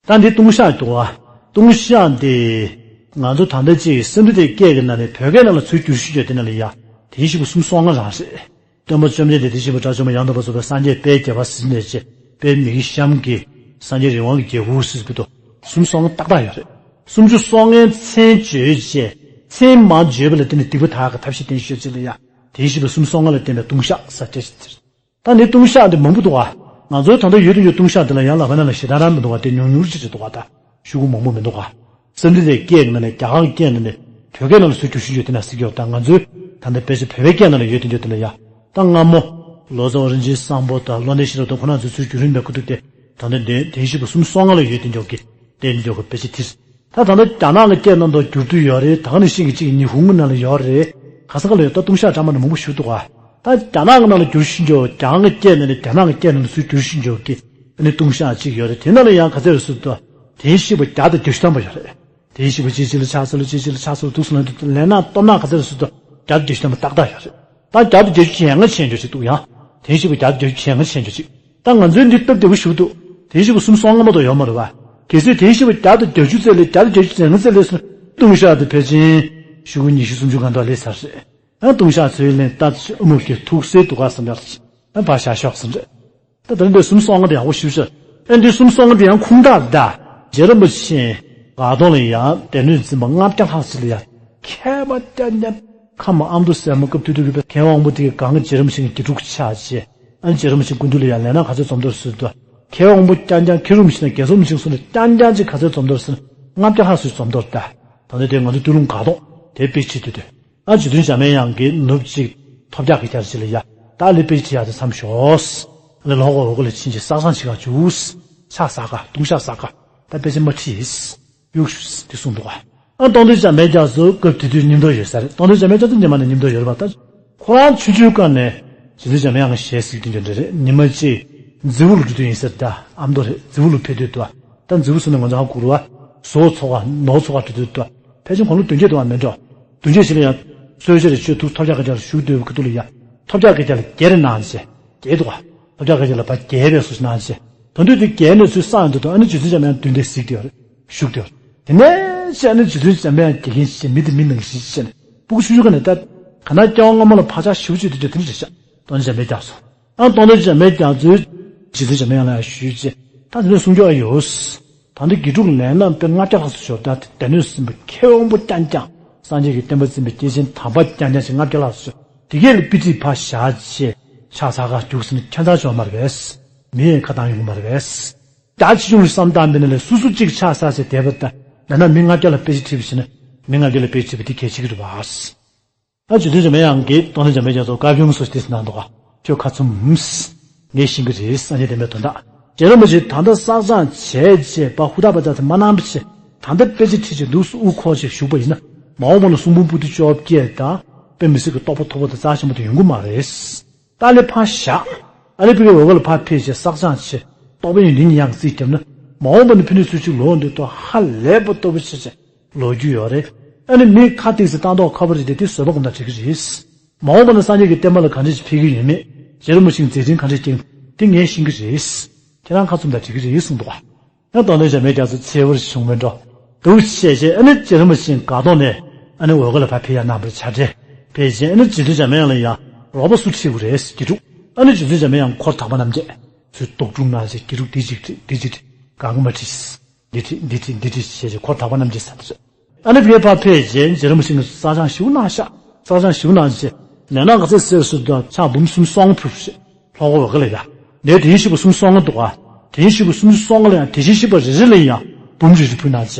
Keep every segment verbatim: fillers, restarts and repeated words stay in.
ད་འདི་ལྟུང་བཤགས་འདུག་བ། ལྟུང་བཤགས་འདི་ང་ཚོ་ད་ལྟ་ཅིག་སེ་འབྲུ་དེ་སྐད་ཀྱི་ནང་ནས་བོད་སྐད་ནང་ལ་ཚུར་བསྒྱུར་ཞུ་རྒྱུ་དེ་ནང་ལ་ཡ། དེ་བཞི་པོ་སུམ་སོ་ལྔ་རང་རེད། སྟོན་པ་བཅོམ་ལྡན་འདས་དེ་བཞི་པོ་དགྲ་བཅོམ་པ་ཡང་དག་པར་རྫོགས་པའི་སངས་རྒྱས་དཔལ་བརྒྱད་པ་ཟེར་ནས་ཅེས་དཔལ་མི་ཡི་གཤམ་གྱི་སངས་རྒྱས་རི་དབང་གི་རྒྱལ་པོ་ཟེར་བའི་དོ། སུམ་སོ་ལྔ་ཏག་ཏག་ཡོད་རེད། སུམ་ཅུ་སོ་ལྔའི་མཚན་བརྗོད་བྱས་མཚན་མ་བརྗོད་པ་ལ་བརྟེན་ནས་སྡིག་པ་དག་གི་ཐབས་ཤེས་བསྟེན་ཤོད་ཅིག་ལ་ཡ། དེ་བཞི་པོ་སུམ་སོ་ལྔ་ལ་བརྟེན་པའི་ལྟུང་བཤགས་ས་བཀྲ་ཤིས་ཟེར། ད་ནི་ལྟུང་བཤགས་འདི་མང་པོ་འདུག་བ། ང་ཚོའི་ད་ལྟ་ཡོད་དུ་ཡོད་ལྟུང་བཤགས་འདི་ལ་ཡང་ལབ་པ་ན་ལ་ཞེ་དྲག་རང་མི་འདུག་བ། དེ་ཉུང་ཉུང་ཅིག་ཅིག་འདུག་བ། ད་ཤོག་གུ་མང་པོ་མི་འདུག་བ། སེ་འབྲུ་དེ་སྐད་ནང་ནས་རྒྱ་གར་སྐད་ནང་ནས་བོད་སྐད་ནང་ལ་ཚུར་བསྒྱུར་ཞུ་རྒྱུ་དེ་ན་ཟེར་གྱི་ཡོད། ད་ང་ཚོའི་ད་ལྟ་དཔེ་ཆ་བོད་པའི་སྐད་ནང་ལ་ཡོད་དུ་ཡོད་དེ་ལ་ཡ། ད་སྔ་མོ་ལོ་ཙཱ་བ་རིན་ཆེན་བཟང་པོ་དང་བློ་ལྡན་ཤེས་རབ་དང་ཁོ་རང་ཚོས་ཚུར་བསྒྱུར་རིན་མེད་ཁུ་ཐུག་སྟེ། ད་ལྟ་འདི་དེ་བཞི་པོ་སུམ་སོ་ལྔ་ལ་ཡོད་དེ་འཇོག་གི། དེ་འཇོག་གི་དཔེ་ཆ་དེ། ད་ད་ལྟ་རྒྱ་ནག་གི་སྐད་ནང་དུ་བསྒྱུར་དུ་ཡོད་རེད། ད་ག་ནང་བཞིན་གྱི་གཅིག་ཉི་ཧོང་གི་ནང་ལ་ཡོད་རེད། ག་ས་ག་ལ་ཡོད། ད་ལྟུང་བཤགས་འདྲ་མི་འདྲ་མང་པོ་ཞིག་འདུག་ག་ད་རྒྱ་ནག་གི་ནང་ལ་བསྒྱུར་ཞུ་རྒྱུ། རྒྱ་ནག་གི་སྐད་ནང་ནས་རྒྱ་ནག་གི་སྐད་ནང་ལ་ཚུར་བསྒྱུར་ཞུ་རྒྱུ་གི་ཨ་ནི་ལྟུང་བཤགས་གཅིག་ཡོད་རེད། དེ་ནང་ལ་ཡང་ག་ཚད་རེད་ཟེར་དུས། དེ་བཞི་པོ་བརྒྱ་དང་བརྒྱད་ཅུ་ཐམ་པ་ཡོད་རེད། དེ་བཞི་པོ་གཅིག་གཅིག་ལ་ཕྱག་འཚལ་ལོ། གཅིག་གཅིག་ལ་ཕྱག་འཚལ་ལོ། འདུག་སེ་ལབ་དུས་ལན་ནག་སྟོབས་ནག་ག་ཚད་རེད་ཟེར་དུས་བརྒྱ་དང་བརྒྱད་ཅུ་ཐམ་པ་ཏག་ཏག་ཡོད་རེད། ད་བརྒྱ་དང་བརྒྱད་ཅུ་ཡན་ལྔ་བྱས་འགྲོ་ཅིག་འདུག་ཡང་། དེ་བཞི་པོ་བརྒྱ་དང་བརྒྱད་ཅུ་ཡན་ལྔ་བྱས་འགྲོ་ཅིག་ད་ང་ཚོའི་འདི་སྟབས་བདེ་པོ་ཞིག་འདུག་དེ་བཞི་པོ་སུམ་སོ་ལྔ་མ་གཏོགས་ཡོད་མ་རེད་བ། གལ་སྲིད་དེ་བཞི་པོ་བརྒྱ་དང་བརྒྱད་ཅུ་ཙམ་ལས། བརྒྱ་དང་བརྒྱད་ཅུ་ཡན་ལྔ་ཙམ་ལས་སུ་ལྟུང་བཤགས་དེ་ཕལ་ཆེར་ཤོག་གུ་ཉི་ཤུ་སུམ་ཅུ་སྒང་དུ་སླེབས་ཚར་རེད། ཨ་ལྟུང་བཤགས་ཚུལ་ལེན་ལྟ་ཨ་མུག་གི་ཐུགས་སྲས་འདུག་ག་བསམ་ཡག་ཨ་ཕར་བཞག་ཤོག་བསམ་རེད། ད་ད་རིང་འདི་སུམ་སོ་ལྔ་དེ་ཡག་པོ་ཞེ་པོ་ཅིག་ཨ་འདི་སུམ་སོ་ལྔ་དེ་ཡང་ཁུངས་དག་ད། རྗེ་རིན་པོ་ཆེ་དགའ་གདོང་ལ་ཡང་སྡེ་སྣོད་འཛིན་པ་ལྔ་བརྒྱ་ལྷག་ཅིག་ལ་ཡང་མཁས་པ་རྐྱང་རྐྱང་། ཁམས་ཨ་མདོ་སྲས་མོ་སྐབས་དེ་དུས་ཀྱི་མཁས་དབང་དབང་པོ་དེ་གི་གང་གི་རྗེ་རིན་པོ་ཆེ་གི་དགེ་ཕྲུག་ཆགས་བྱས། ཨ་ནི་རྗེ་རིན་པོ་ཆེ་སྐུ་མདུན་ལ་ཡང་ལན་ནག་ག་ཚོད་འཛོམས་དོར་ཟེར་དུས། མཁས་དབང་དབང་པོ་རྐྱང་རྐྱང་། མཁས་རུ་མི་ཤེས་ན་རྒན་གསོ་མི་ཤེས་གསུངས་ནས་རྐྱང་རྐྱང་ཅིག་ག་ཚོད་འཛོམས་དོར་ཟེར་ན་ལྔ་བརྒྱ་ལྷག་ཙམ་འཛོམས་དོར་ད། ད་ནི་དེ་ང་ཚོ་སྟོད་ལུང་དགའ་གདོང་དེ་དཔེ་ཆ་ཁྲིད་དུས། ཨ་རྗེ་བཙུན་འཇམ་དཔལ་དབྱངས་ཀྱིས་ནུབ་གཅིག་ཐོབ་རྒྱག་གི་རྒྱལ་ཅིག་ལ་ཡ། ད་ལི་དཔེ་ཆ་ཁྲིད་ཡག་དེ་མཚམས་ཞོག་ཨ་ནི་ལྷོ་ཁ་འོག་ཁ་ལ་ཕྱིན་ཅིག་བསགས་སྦྱང་བྱེད་ག་འཇུག་ཕྱག་བསགས་ག་ལྟུང་བཤགས་བསགས་ག་ད་དཔེ་ཆ་མ་ཁྲིད། གཡུག་ཞུ་དེ་གསུངས་འདུག་ག་ཨ་སྟོང་ཐུན་འཇམ་དཔལ་རྒྱ་མཚོ་སྐབས་དེ་དུས་མཉམ་དུ་ཡོད་ས་རེད། སྟོང་ཐུན་འཇམ་དཔལ་རྒྱ་མཚོ་ཉི་མ་ནས་མཉམ་དུ་ཡོད་རེད་པ། ད་ཁོ་རང་ཆུང་ཆུང་སྐབས་ནས་རྗེ་བཙུན་འཇམ་དབྱངས་ཀྱི་ཞལ་གཟིགས་དེ་འདྲ་རེད། ཉི་མ་གཅིག་རྫི་བོ་ལ་འགྲོ་དུས་ཡིན་ས་རེད། ད་ཨ་མདོ་རེད། རྫི་བོ་ལ་ཕེབས་དུས་དུ་ད་རྫི་བོ་ཟེར་ན་ང་ཚོ་ཧ་གོ་རེད་པ། ཟོག་འཚོ་ག་ནོར་འཚོ་ག་འགྲོ་དུས་དུ་ཕལ་ཆེར་དགུང་ལོ་བདུན་བརྒྱད་དུ་མ་མེད་འགྲོ། བདུན་བརྒྱད་ཞིག་ལ་ཡང་གསོལ་ཇ་རེ་མཆོད། ཐུགས་ཐོབ་རྒྱག་གི་རྒྱ་ལ་བཞུགས་སྡོད་པའི་ཁ་ཐུག་ལ་ཡ། ཐོབ་རྒྱག་གི་རྒྱ་ལ་རྒྱལ་རེ་གནང་བྱས། རྒྱལ་འདུག་ག་ཐོབ་རྒྱག་གི་རྒྱ་ལ་ཕར་རྒྱལ་བའི་གཟུགས་ཤིག་གནང་བྱས། ད་དུས་དུ་རྒྱལ་ནས་ཚུར་སངས་ཡོང་དུས་དུ་ཨ་ནི་རྗེ་བཙུན་འཇམ་དབྱངས་མདུན་དེ་གཟིགས་ཏེ་ཡོད་རེད། བཞུགས་ཏེ་ཡོད་རེད། དེ་ནས་བྱས་ཨ་ནི་རྗེ་བཙུན་འཇམ་དབྱངས་དགེ་རྒན་ཞིག་བྱས། མི་དེ་མི་ནང་བཞིན་ཞིག་བྱས་ནས་སྤུ་གུ་ཆུང་ཆུང་སྒང་ནས་ད་ག་ན་སྐྱེ་བ་སྔ་མ་ལ་བག་ཆགས་ཞེ་པོ་ཅིག་དེ་འདྲ་དེ་འདྲ་རེད་ཤག་སྟོང་འཇམ་དཔལ་རྒྱ་མཚོ། ཨ་སྟོང་ཐུན་འཇམ་དཔལ་རྒྱ་མཚོས་རྗེ་བཙུན་འཇམ་དཔལ་དབྱངས་ལ་ཞུས་རྗེས། ད་དེ་ཚོ་གསུང་ཆོག་ཨ་ཡོད། ད་འདི་དགེ་ཕྲུག་ལས་སྣ་དཔེ་ལྔ་བརྒྱ་ལྷག་ཙམ་ཤོར། ད་དེ་སྡེ་སྣོད་ཟིན་པ་མཁས་དབང་པོ་རྐྱང་རྐྱང་། སངས་རྒྱས་ཀྱི་བསྟན་པ་འཛིན་པའི་སྐྱེས་ཆེན་དམ་པ་རྐྱང་རྐྱང་ཞིག་ལྔ་བརྒྱ་ལྷག་ཙམ་ཤོར། དེ་གས་ལ་དཔེ་ཁྲིད་ཕར་བཞག་བྱས་ཕྱག་འཚལ་གར་རྒྱུགས་ཟིན་ན་ཁྱད་མཚར་ཅིག་ཡོད་མ་རེད་པས། མི་ཡི་ཁ་བཏང་ཡོང་གི་མ་རེད་པས། རྒྱ་ཆེ་ཆུང་ལ་བསམ་བཏང་པ་ཡིན་ན་ལས་སོ་སོ་གཅིག་ཕྱག་འཚལ་བྱས་བསྡད་པ་དང་། ཡང་ན་མི་ལྔ་བརྒྱ་ལ་དཔེ་ཆ་ཁྲིད་པ་ཞིག་ན་མི་ལྔ་བརྒྱ་ལ་དཔེ་ཆ་ཁྲིད་པ་དེ་གལ་ཆེ་གི་རེད་པ། ཨ་རྗེ་བཙུན་འཇམ་དཔལ་དབྱངས་ཀྱིས་སྟོང་ཐུན་འཇམ་དཔལ་རྒྱ་མཚོར་བཀའ་བཀྱོན་སོགས་དེ་གནང་འདུག་ག་ཁྱོད་ཁ་ཚུམས། ངས་ཤེས་ཀྱི་རེད། སངས་རྒྱས་བསྟན་པའི་དོན་དག་རྗེ་རིན་པོ་ཆེ་ད་ལྟ་བསགས་སྦྱང་བྱས་རྗེས་ཕར་ཧུར་ཐག་པ་ཙམ་མ་གནང་བ་བྱས། ད་ལྟ་དཔེ་ཆ་ཁྲིད་ཅིག་འདུག་སེ་དབུ་འཁོར་ཅིག་བཞུགས་པ་ཡིན་ན། མ་འོངས་པ་ལ་གསུང་འབུམ་པོ་ཏི་བཅོ་བརྒྱད་དང་དཔེ་མི་སྲིད་ཀྱི་རྟོགས་པ་མཐོ་པོ་དང་རྩ་ཆེན་པོ་དེ་ཡོང་གི་མ་རེད། ད་ལས་ཕར་བཞག་ཨ་ནི་ཕ་གི་འོལ་ཁ་ལ་ཕར་ཕེབས་བྱས་བསགས་སྦྱང་བྱས། རྟོགས་པའི་ཡོན་ཏན་གྱི་ཡང་རྩིས་བརྒྱབ་ན། མ་འོངས་པ་ནས་ཕ་གི་ཚུར་ཅིག་ལོག་འདུག་ཏོ་ཧ་ལས་པ་ལྟ་བུ་བྱས་བྱས་ལོག་རྒྱུ་ཡོད་རེད། ཨ་ནི་མི་ཁ་ཏིག་ཙམ་བཏང་ཐོག་ཁ་པར་རེ་དེ་དེ་བཟོད་པ་སྒོམ་དང་འགྲིག་གི་རེད། མ་འོངས་པ་ན་སངས་རྒྱས་ཀྱི་བསྟན་པ་ལ་གང་འདྲ་ཞིག་ཕེབས་ཀྱི་ཡོད་མེད། རྗེ་རིན་པོ་ཆེའི་མཛད་འཕྲིན་གང་འདྲ་སྐྱེས་དེ་ངས་ཤེས་ཀྱི་རེད། ཁྱེད་རང་ཁ་ཚུམས་དང་འགྲིག་གི་རེད་གསུངས་འདུག་ག་ཡང་སྟོང་ཐུན་འཇམ་དཔལ་རྒྱ་མཚོ་ཚེ་དབར་བྱུང་མེད་འགྲོ། འདུག་བྱས་བྱས་ཨ་ནི་རྗེ་རིན་པོ་ཆེ་དགའ་གདོང་ནས་ཨ་ནི་འོལ་ཁ་ལ་ཕར་ཕེབས་ཡ་གནང་བར་བྱ་འདྲེ། ཕེབས་བྱས་ཨ་ནི་རྗེ་བཙུན་འཇམ་དཔལ་དབྱངས་ལ་ཡང་རོགས་པ་སུ་ཁྲིད་དགོས་རེད་དགེ་ཕྲུག་ཨ་ནི་རྗེ་བཙུན་འཇམ་དཔལ་དབྱངས་འཁོར་དག་པ་རྣམས་བཅས་ཚུར་རྟོག་སྒྲུང་གནང་བྱས་དགེ་ཕྲུག་འདི་གཅིག་ཁྲིད་འདི་གཅིག་ཁྲིད་ག་གི་མ་ཁྲིད། འདི་ཁྲིད་འདི་ཁྲིད་འདི་ཁྲིད་བྱས་བྱས་འཁོར་དག་པ་རྣམས་བཅས་ཟེར་དེ་རེད། ཨ་ནི་ཕར་ཕེབས་བྱས་རྗེ་རིན་པོ་ཆེ་གིས་བསགས་སྦྱང་ཞིབ་གནང་ཤག་བསགས་སྦྱང་ཞིབ་གནང་བྱས་ལས་སྣ་ག་ཚད་གསལ་སོང་དུས་ཕྱག་འབུམ་སུམ་སོ་ལྔ་ཕུལ་བྱས་ལྷོ་ཁ་འོལ་ཁ་ལ་ཡ། ལས་དེ་བཞི་པོ་སུམ་སོ་ལྔ་འདུག་ག་དེ་བཞི་པོ་སུམ་སོ་ལྔ་ལ་ཡང་དེ་བཞིན་གཤེགས་པ་རེ་རེ་ལ་ཡང་འབུམ་རེ་རེ་ཕུལ་གནང་བྱས་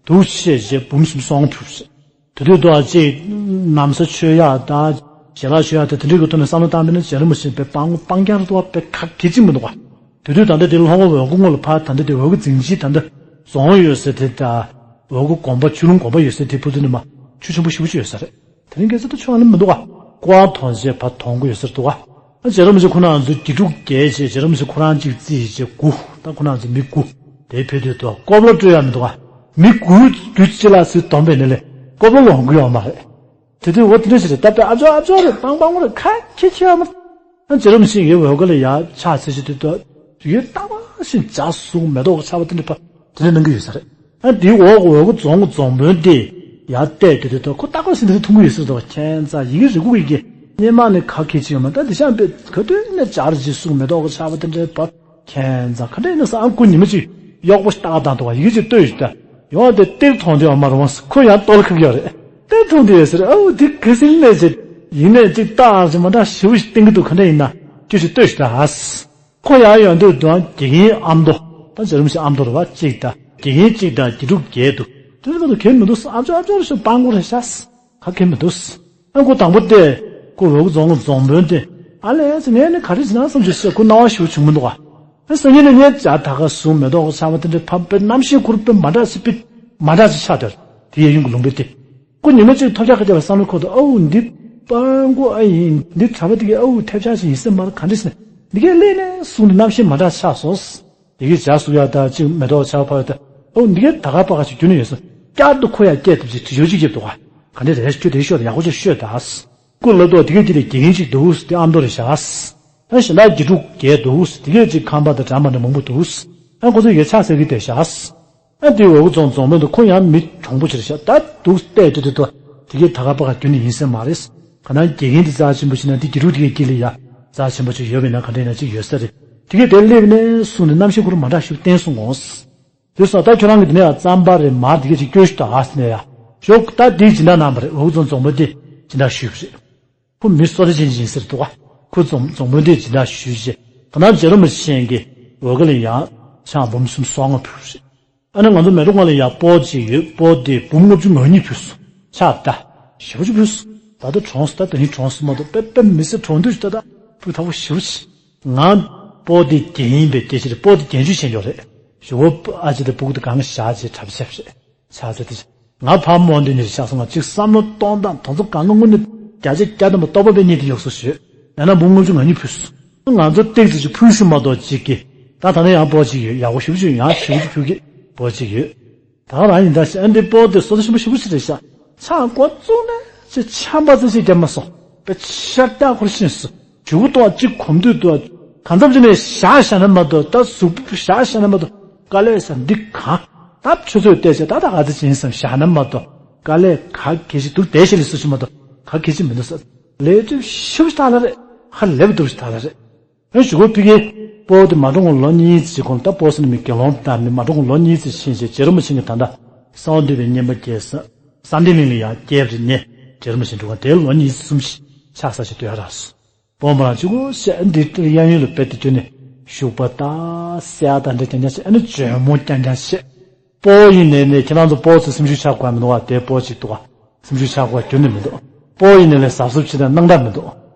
འདུག་བྱས་བྱས་འབུམ་སུམ་སོ་ལྔ་ཕུལ་བྱས། དེ་དུས་དུ་ཅིག་ན་བཟའ་མཆོད་ཡག་དང་ཞལ་ལག་མཆོད་ཡག་དང་དེ་འདྲའི་གི་ཐོག་ནས་བསམ་བློ་བཏང་བ་ཡིན་ན་རྗེ་རིན་པོ་ཆེ་དཔེ་སྤང་སྤང་རྒྱག་རེད་འདུག་ག་དཔེ་ཁག་གི་ཅིག་མི་འདུག་ག་དེ་དུས་ད་ལྟ་དེ་ལྷོ་ཁ་འོལ་ཁ་ངོས་ལ་ཕར་ད་ལྟ་དེ་འོལ་ཁ་རྫིང་ཕྱི་ད་ལྟ་རྫོང་ཡོད་ས་དེ་དང་འོལ་ཁ་དགོན་པ་ཆོས་ལུང་དགོན་པ་ཡོད་ས་དེ་ཕུ་ཚུ་ནས་མར་ཆུ་ཆེན་པོ་ཞེ་པོ་ཅིག་ཡོད་ས་རེད། དེ་རིང་ཁ་སང་ད་ཆུ་ཨ་ནི་མི་འདུག་ག་ཀོ་བ་དོང་བྱས་ཕར་དོང་གི་ཡོད་ས་རེད་འདུག་ག་ཨ་རྗེ་རིན་པོ་ཆེ་ཁོ་རང་ཚོ་དགེ་ཕྲུག་བརྒྱད་བྱས་རྗེ་རིན་པོ་ཆེ་ཁོ་རང་གཅིག་རྩིས་བྱས་དགུ། ད་ཁོ་རང་ཚོ་མི་དགུ་དེ་ཕེབས་དུས་དུ་ཀོ་བ་ལ་སྤྲོད་ཡག་མི་འདུག་ག་མི་དགུ་རྒྱུ་ཅི་ལ་སུས་བསྡོམས་པའི་ནི་ལས་ཀོ་བ་ལ་འོང་གི་ཡོད་མ་རེད། དེ་དུས་འོ་དེ་འདྲ་ཞིག་རེད། ད་དཔེ་ཨ་ཅོ་ཨ་ཅོ་རེད། པང་པང་རེད། ཁ་ཁྱི་ཁྱི་ཨ་མ། ཨ་རྗེ་རིན་པོ་ཆེ་ཡི་འོལ་ཁ་ལ་ཡ་ཕྱག་འཚལ་བྱེད་དུས་དུ་ཡུལ་ལྟ་བ་བཞིན་འཇའ་ཟུག་མེ་ཏོག་གི་ཆར་པ་དེ་འདྲ་ཕར་ དེ་འདྲ་གནང་གི་ཡོད་ས་རེད། ཨ་དེའི་འོག་འོག་རྫོང་རྫོང་དཔོན་དེ་ཡར་བལྟས་དུས་དེ་ད་ཁོ་ལྟ་སྐོར་ཟིན་དེ་མཐོང་གི་ཡོད་ས་རེད། ད་ཁྱད་མཚར་ཡི་གེ་རིག་གོ་ཡི་གེ་སྙེ་མ་ནི་ག་གེ་ཅི་ཡོད་མ་ད་དེ་ཤ་བེད་ག་དུས་ནས་སྦྱར་ཅིག་གསུང་མེ་ཏོག་གི་ཆར་པ་དེ་འདྲའི་བབས། ཁྱད་མཚར་ག་འདྲ་ཡིན་ན་ས་ཨང་ཀུ་ཉི་མ་གཅིག་གཡོག་པོ་ཞིག་ལྟ་ག་བཏང་འདུག་བ། ཡི་གེ་གཅིག་ལྟོས་ཤིག་ད་ཡོང་དེ་གཏེར་མཐོང་དུས་ཨ་མ་རུང་བ་ཁོ་ཡང་ལྟོ་ལ་ཁ་གི་ཡོད་རེད། གཏེར་མཐོང་དུས་ཡོད་ཟེར། ཨའུ་དེ་ག་ཟིན་ལས་ཟེར། ཡིན་ནས་གཅིག་ལྟ་ཨ་ཟེར་མ་འདྲ་ཞེ་པོ་ཞིག་བསྟན་གི་འདུག་ག་འདྲ་ཡིན་ན་ཁྱོད་ཀྱིས་ལྟོས་ཤིག་ད་ཨ། ཁོ་ཡར་ཡོང་དུས་དུའང་དགེ་རྒན་ཨ་མདོ་ད་འཇའ་རིན་པོ་ཆེ་ཨ་མདོ་རེད་བ་གཅིག་དང་དགེ་རྒན་གཅིག་དང་དགེ་ཕྲུག་བརྒྱད་འདུག་དེ་ཚོ་ག་དུས་གལ་མི་འདུག་ཨ་ཅོ་ཨ་ཅོ་རེ་ཞིག་སྤང་གོ་རེ་ཤག་ག་གེ་མི་འདུག་ཨ་ཁོ་དང་པོ་དེ་ཁོ་འོག་རྫོང་རྫོང་དཔོན་དེ་ཨ་ལས་ཟེར། ངས་ནི་ག་རེ་བྱེད་ན་བསམ་གྱི་ཤེས། ཁོ་སྣང་བ་ཞེ་པོ་བྱུང་མི་འདུག་ཨ། ཨ་སང་ཉིན་ནས་ངས་ཇ་ད་ག་བཟུང་མེ་ཏོག་གི་ཆར་པ་དེ་འདྲ་ཕབ་པའི་གནམ་གཤིས་ཁོར་དཔེ་མ་འདྲ་ཞིག་དཔེ་མ་འདྲ་ཞིག་ཆགས་དེར་དེ་ཡས་གཡུང་གི་ལུང་པའི་དེ། ཁོ་ཉི་མ་གཅིག་ཐོལ་རྒྱག་གི་བསྡད་པའི་བསམ་བློ་འཁོར་དུ་ཨའུ་འདི་སྤང་གོ་ཨ་ཡིན། འདི་གྲྭ་པ་དེ་གའི་ཨའུ་ཐེབས་ཆག་ཅིག་ཡིན་སྲིད་མ་རེད། ག་འདྲ་ཞིག་ནས་འདི་གའི་ལས་ནས་གསུང་དུས་གནམ་གཤིས་མ་འདྲ་ཆགས་སོང་། དེ་གའི་ཇ་བཟུང་ཡག་དང་གཅིག་མེ་ཏོག་ཆར་པ་ཕབ་ཡག་དང་ཨའུ་འདི་གའི་ད་ག་པ་ག་ཅིག་རྒྱུན་ནས་ཡོད་སོང་། བསྐྱར་དུ་ཁོ་ཡར་སྐད་ཐུབ་ཅིག་དྲི་ཞོར་ཅིག་རྒྱབ་འདུག་ག་ག་འདྲ་རེད་ཁྱོད་དེ་ཤོད་དང་ཡག་པོ་ཅིག་ཤོད་དང་། སྐུ་ལ་ཏོག་དེ་གའི་དེ་ལས་དགེ་རྒན་ཅིག་འདུག་དེ་ཨ་མདོ་རེད་ཤག་ཨ་གཞན་དག་དགེ་ཕྲུག་བརྒྱད་འདུག་དེ་གའི་ཅིག་ཁམས་པ་དང་འདྲ་མ་འདྲ་མང་པོ་འདུག་ཨ་ཁོ་ཚོ་ཡོད་ཆགས་ཟེར་གི་བསྡད་ཤག་ཨ་དེ་འོག་རྫོང་རྫོང་དཔོན་དུ་ཁོ་ཡང་མི་གྱོང་པོ་ཅིག་རེད་ཤག་ད་འདུག་བལྟས་དུས་དུས་དུ་དེ་གའི་ད་ག་པ་ག་རྒྱུན་ནས་ཡིན་ས་མ་རེད། ག་ན་དགེ་རྒན་དེ་རྩ་ཆེན་པོ་ཞིག་ན་དེ་དགེ་ཕྲུག་དེ་གའི་དཀྱིལ་ལ་ཡ་རྩ་ཆེན་པོ་ཅིག་ཡོད་པས་ན་ག་འདྲ་ཡིན་ན་ཅིག་ཡོད་ས་རེད། དེ་གའི་དེ་སླེབས་ནས་གསུངས་ནས་གནམ་གཤིས་ཁོར་མ་འདྲ་ཞིག་བསྟན་སོང་ངོ་། དེ་སོང་ད་ཁྱོད་རང་གི་དེ་ནས་ཡ་རྩམ་པ་རེད་མར་དེ་གའི་ཅིག་སྐྱོ་ཞིག་ད་ཨ་སི་ནས་ཡ་ཞོག་ད་དེ་སྦྱིན་བདག་གནང་བ་རེད། འོག་རྫོང་རྫོང་དཔོན་དེ་སྦྱིན་བདག་ཞུས་པ་རེད། ཁོ་མི་བསོད་བདེ་ཅན་ཅིག་ཡིན་ཟེར་འདུག་ག་ཁོ་རྫོང་རྫོང་དཔོན་དེས་སྦྱིན་བདག་ཞུས་རྗེས་ད་ནང་རྗེ་རིན་པོ་ཆེ་གིས་འོལ་ཁ་ལ་ཡང་ཆང་འབུམ་སུམ་སོ་ལྔ་ཕུལ་རེད། ཨ་ནི་ང་ཚོ་མལ་གྲོ་ཁང་ལ་ཡང་སྤོ་ཅིག་ཡོད། སྤོ་དེ་འབུམ་ལྔ་བཅུ་ང་གཉིས་ཕུལ་སོང་། ཆགས་ད་ཞེ་པོ་ཅིག་ཕུལ་སོང་། ད་ལྟ་གྲོངས་སོང་། ད་ད་ནི་གྲོངས་སོང་མ་གཏོགས་དཔེ་དཔེ་མི་སྲིད་གྲོངས་དུས་ད་ད་ཕུགས་ཐག་པོ་ཞེ་པོ་ཅིག་ང་སྤོ་དེ་རྒན་ཡིན་པའི་སྐད་ཆ་རེད། སྤོ་དེ་རྒན་ཆོས་བྱེད་མྱོང་རེད། ཞུ་བོ་ཨ་ཅེ་དེ་སྤུ་གུ་དེ་གང་བཞག་ཅེས་གྲབས་བྱས་པ་རེད། ཆགས་ཚོད་དེ། ང་ཕ་མ་འདི་ནས་བཞག་སོང་། ང་གཅིག་བསམ་བློ་གཏོང་སྟངས་དེ་ཚོ་གང་ག་དངོས་གནས་བརྒྱ་ཆ་བརྒྱ་ཐམ་པ་རྟོགས་པ་དཔེ་རྙེད་དེ་ཡོད་སོ་ཞུས། ཡང་ན་འབུམ་ལྔ་བཅུ་ང་གཉིས་ཕུལ་སོང་། ང་ཚོ་ཏོག་ཙམ་ཅིག་ཕུལ་སྲིད་མ་གཏོགས་ཅིག་གི་ད་ད་ནས་ཡང་སྤོ་ཅིག་ཡོད། ཡག་པོ་ཞེ་པོ་ཅིག་ཡང་ཞེ་པོ་ཅིག་ཕུལ་གི་སྤོ་ཅིག་ཡོད། ད་ག་རང་ཡིན་ད་ཤི། ཨ་འདི་སྤོ་དེ་བསོད་བདེ་ཆེན་པོ་ཞེ་པོ་ཅིག་རེད་ཤག་ཆང་འགོ་བཙུགས་ནས་ཅི་ཆམ་པ་ཙམ་ཞིག་བརྒྱབ་མ་སོང་། དཔེ་ཤ་སྟག་ཁོར་ཤེས་སོང་། དྲིལ་བུ་ཏོག་གཅིག་གོམ་བསྡུས་འདུག་གང་འཚམ་ཅིག་ནས་བཞག་བཞག་ན་མ་གཏོགས། ད་གཟུགས་པོ་བཞག་བཞག་ན་མ་གཏོགས། དཀའ་ལས་ས་འདི་གང་། ད་ཆུ་ཚོད་བལྟས་བྱས་ད་ད་ག་ཚོད་ཅིག་ཡིན་བསམ་བཞག་ན་མ་གཏོགས། དཀའ་ལས་ག་གེ་ཞིག་འདུག་བསྡད་ཤེས་ལས་སུ་ཞིག་མ་གཏོགས་ག་གེ་ཞིག་མི་འདུག་ས། ལས་སྒྲིབ་ཞེ་པོ་ཞིག་དག་ལ་རེད། ཧ་ལས་པ་འདུག་ཞིག་དག་ལ་རེད། ཨེ་ཞུ་གོ་ཕི་གེ། སྤོ་དེ་མ་གྲོངས་ལོ་གཉིས་ཙམ་གོང་ད་སྤོ་ཟེར་ནས་མི་དགེ་སློང་དང་མི་མ་གྲོངས་ལོ་གཉིས་ཙམ་ཕྱིན་རྗེས་རྗེ་རིན་པོ་ཆེ་གིས་ད་ལྟ་གསང་བ་འདུས་པའི་བསྙེན་པ་རྒྱས་ས་བསམ་གཏན་གླིང་ལ་ཡང་རྒྱས་པ་རེད། ནས་རྗེ་རིན་པོ་ཆེ་འགྲོ་ག་དེ་ལོ་གཉིས་གསུམ་ཞིག་ཆགས་ས་ཞིག་སྡོད་ཡ་རག་སོང་། སྤོ་མོ་རང་གཅིག་པོ་བཤད། འདི་གཡས་གཡོན་ལ་དཔེ་དེ་བསྐྱོན་ནས་བཞུགས་པ་དང་སེ་ཨ་དང་འདྲ་རྐྱང་རྐྱང་བཤད། ཨ་ནི་བྱོན་མོ་རྐྱང་རྐྱང་བཤད། སྤོ་ཡིན་ནས་ནས་ཁྱེད་རང་ཚོ་སྤོ་ཚོ་སེམས་ཤུགས་ཆག་དགོས་མི་འདུག་བ། དེ་སྤོ་གཅིག་འདུག་བ། སེམས་ཤུགས་ཆག་དགོས་རྒྱུ་ནི་མི་འདུག་སྤོ་ཡིན་ནས་ལས་གཟབ་གཟབ་བྱེད་དང་སྣང་དག་མི་འདུག་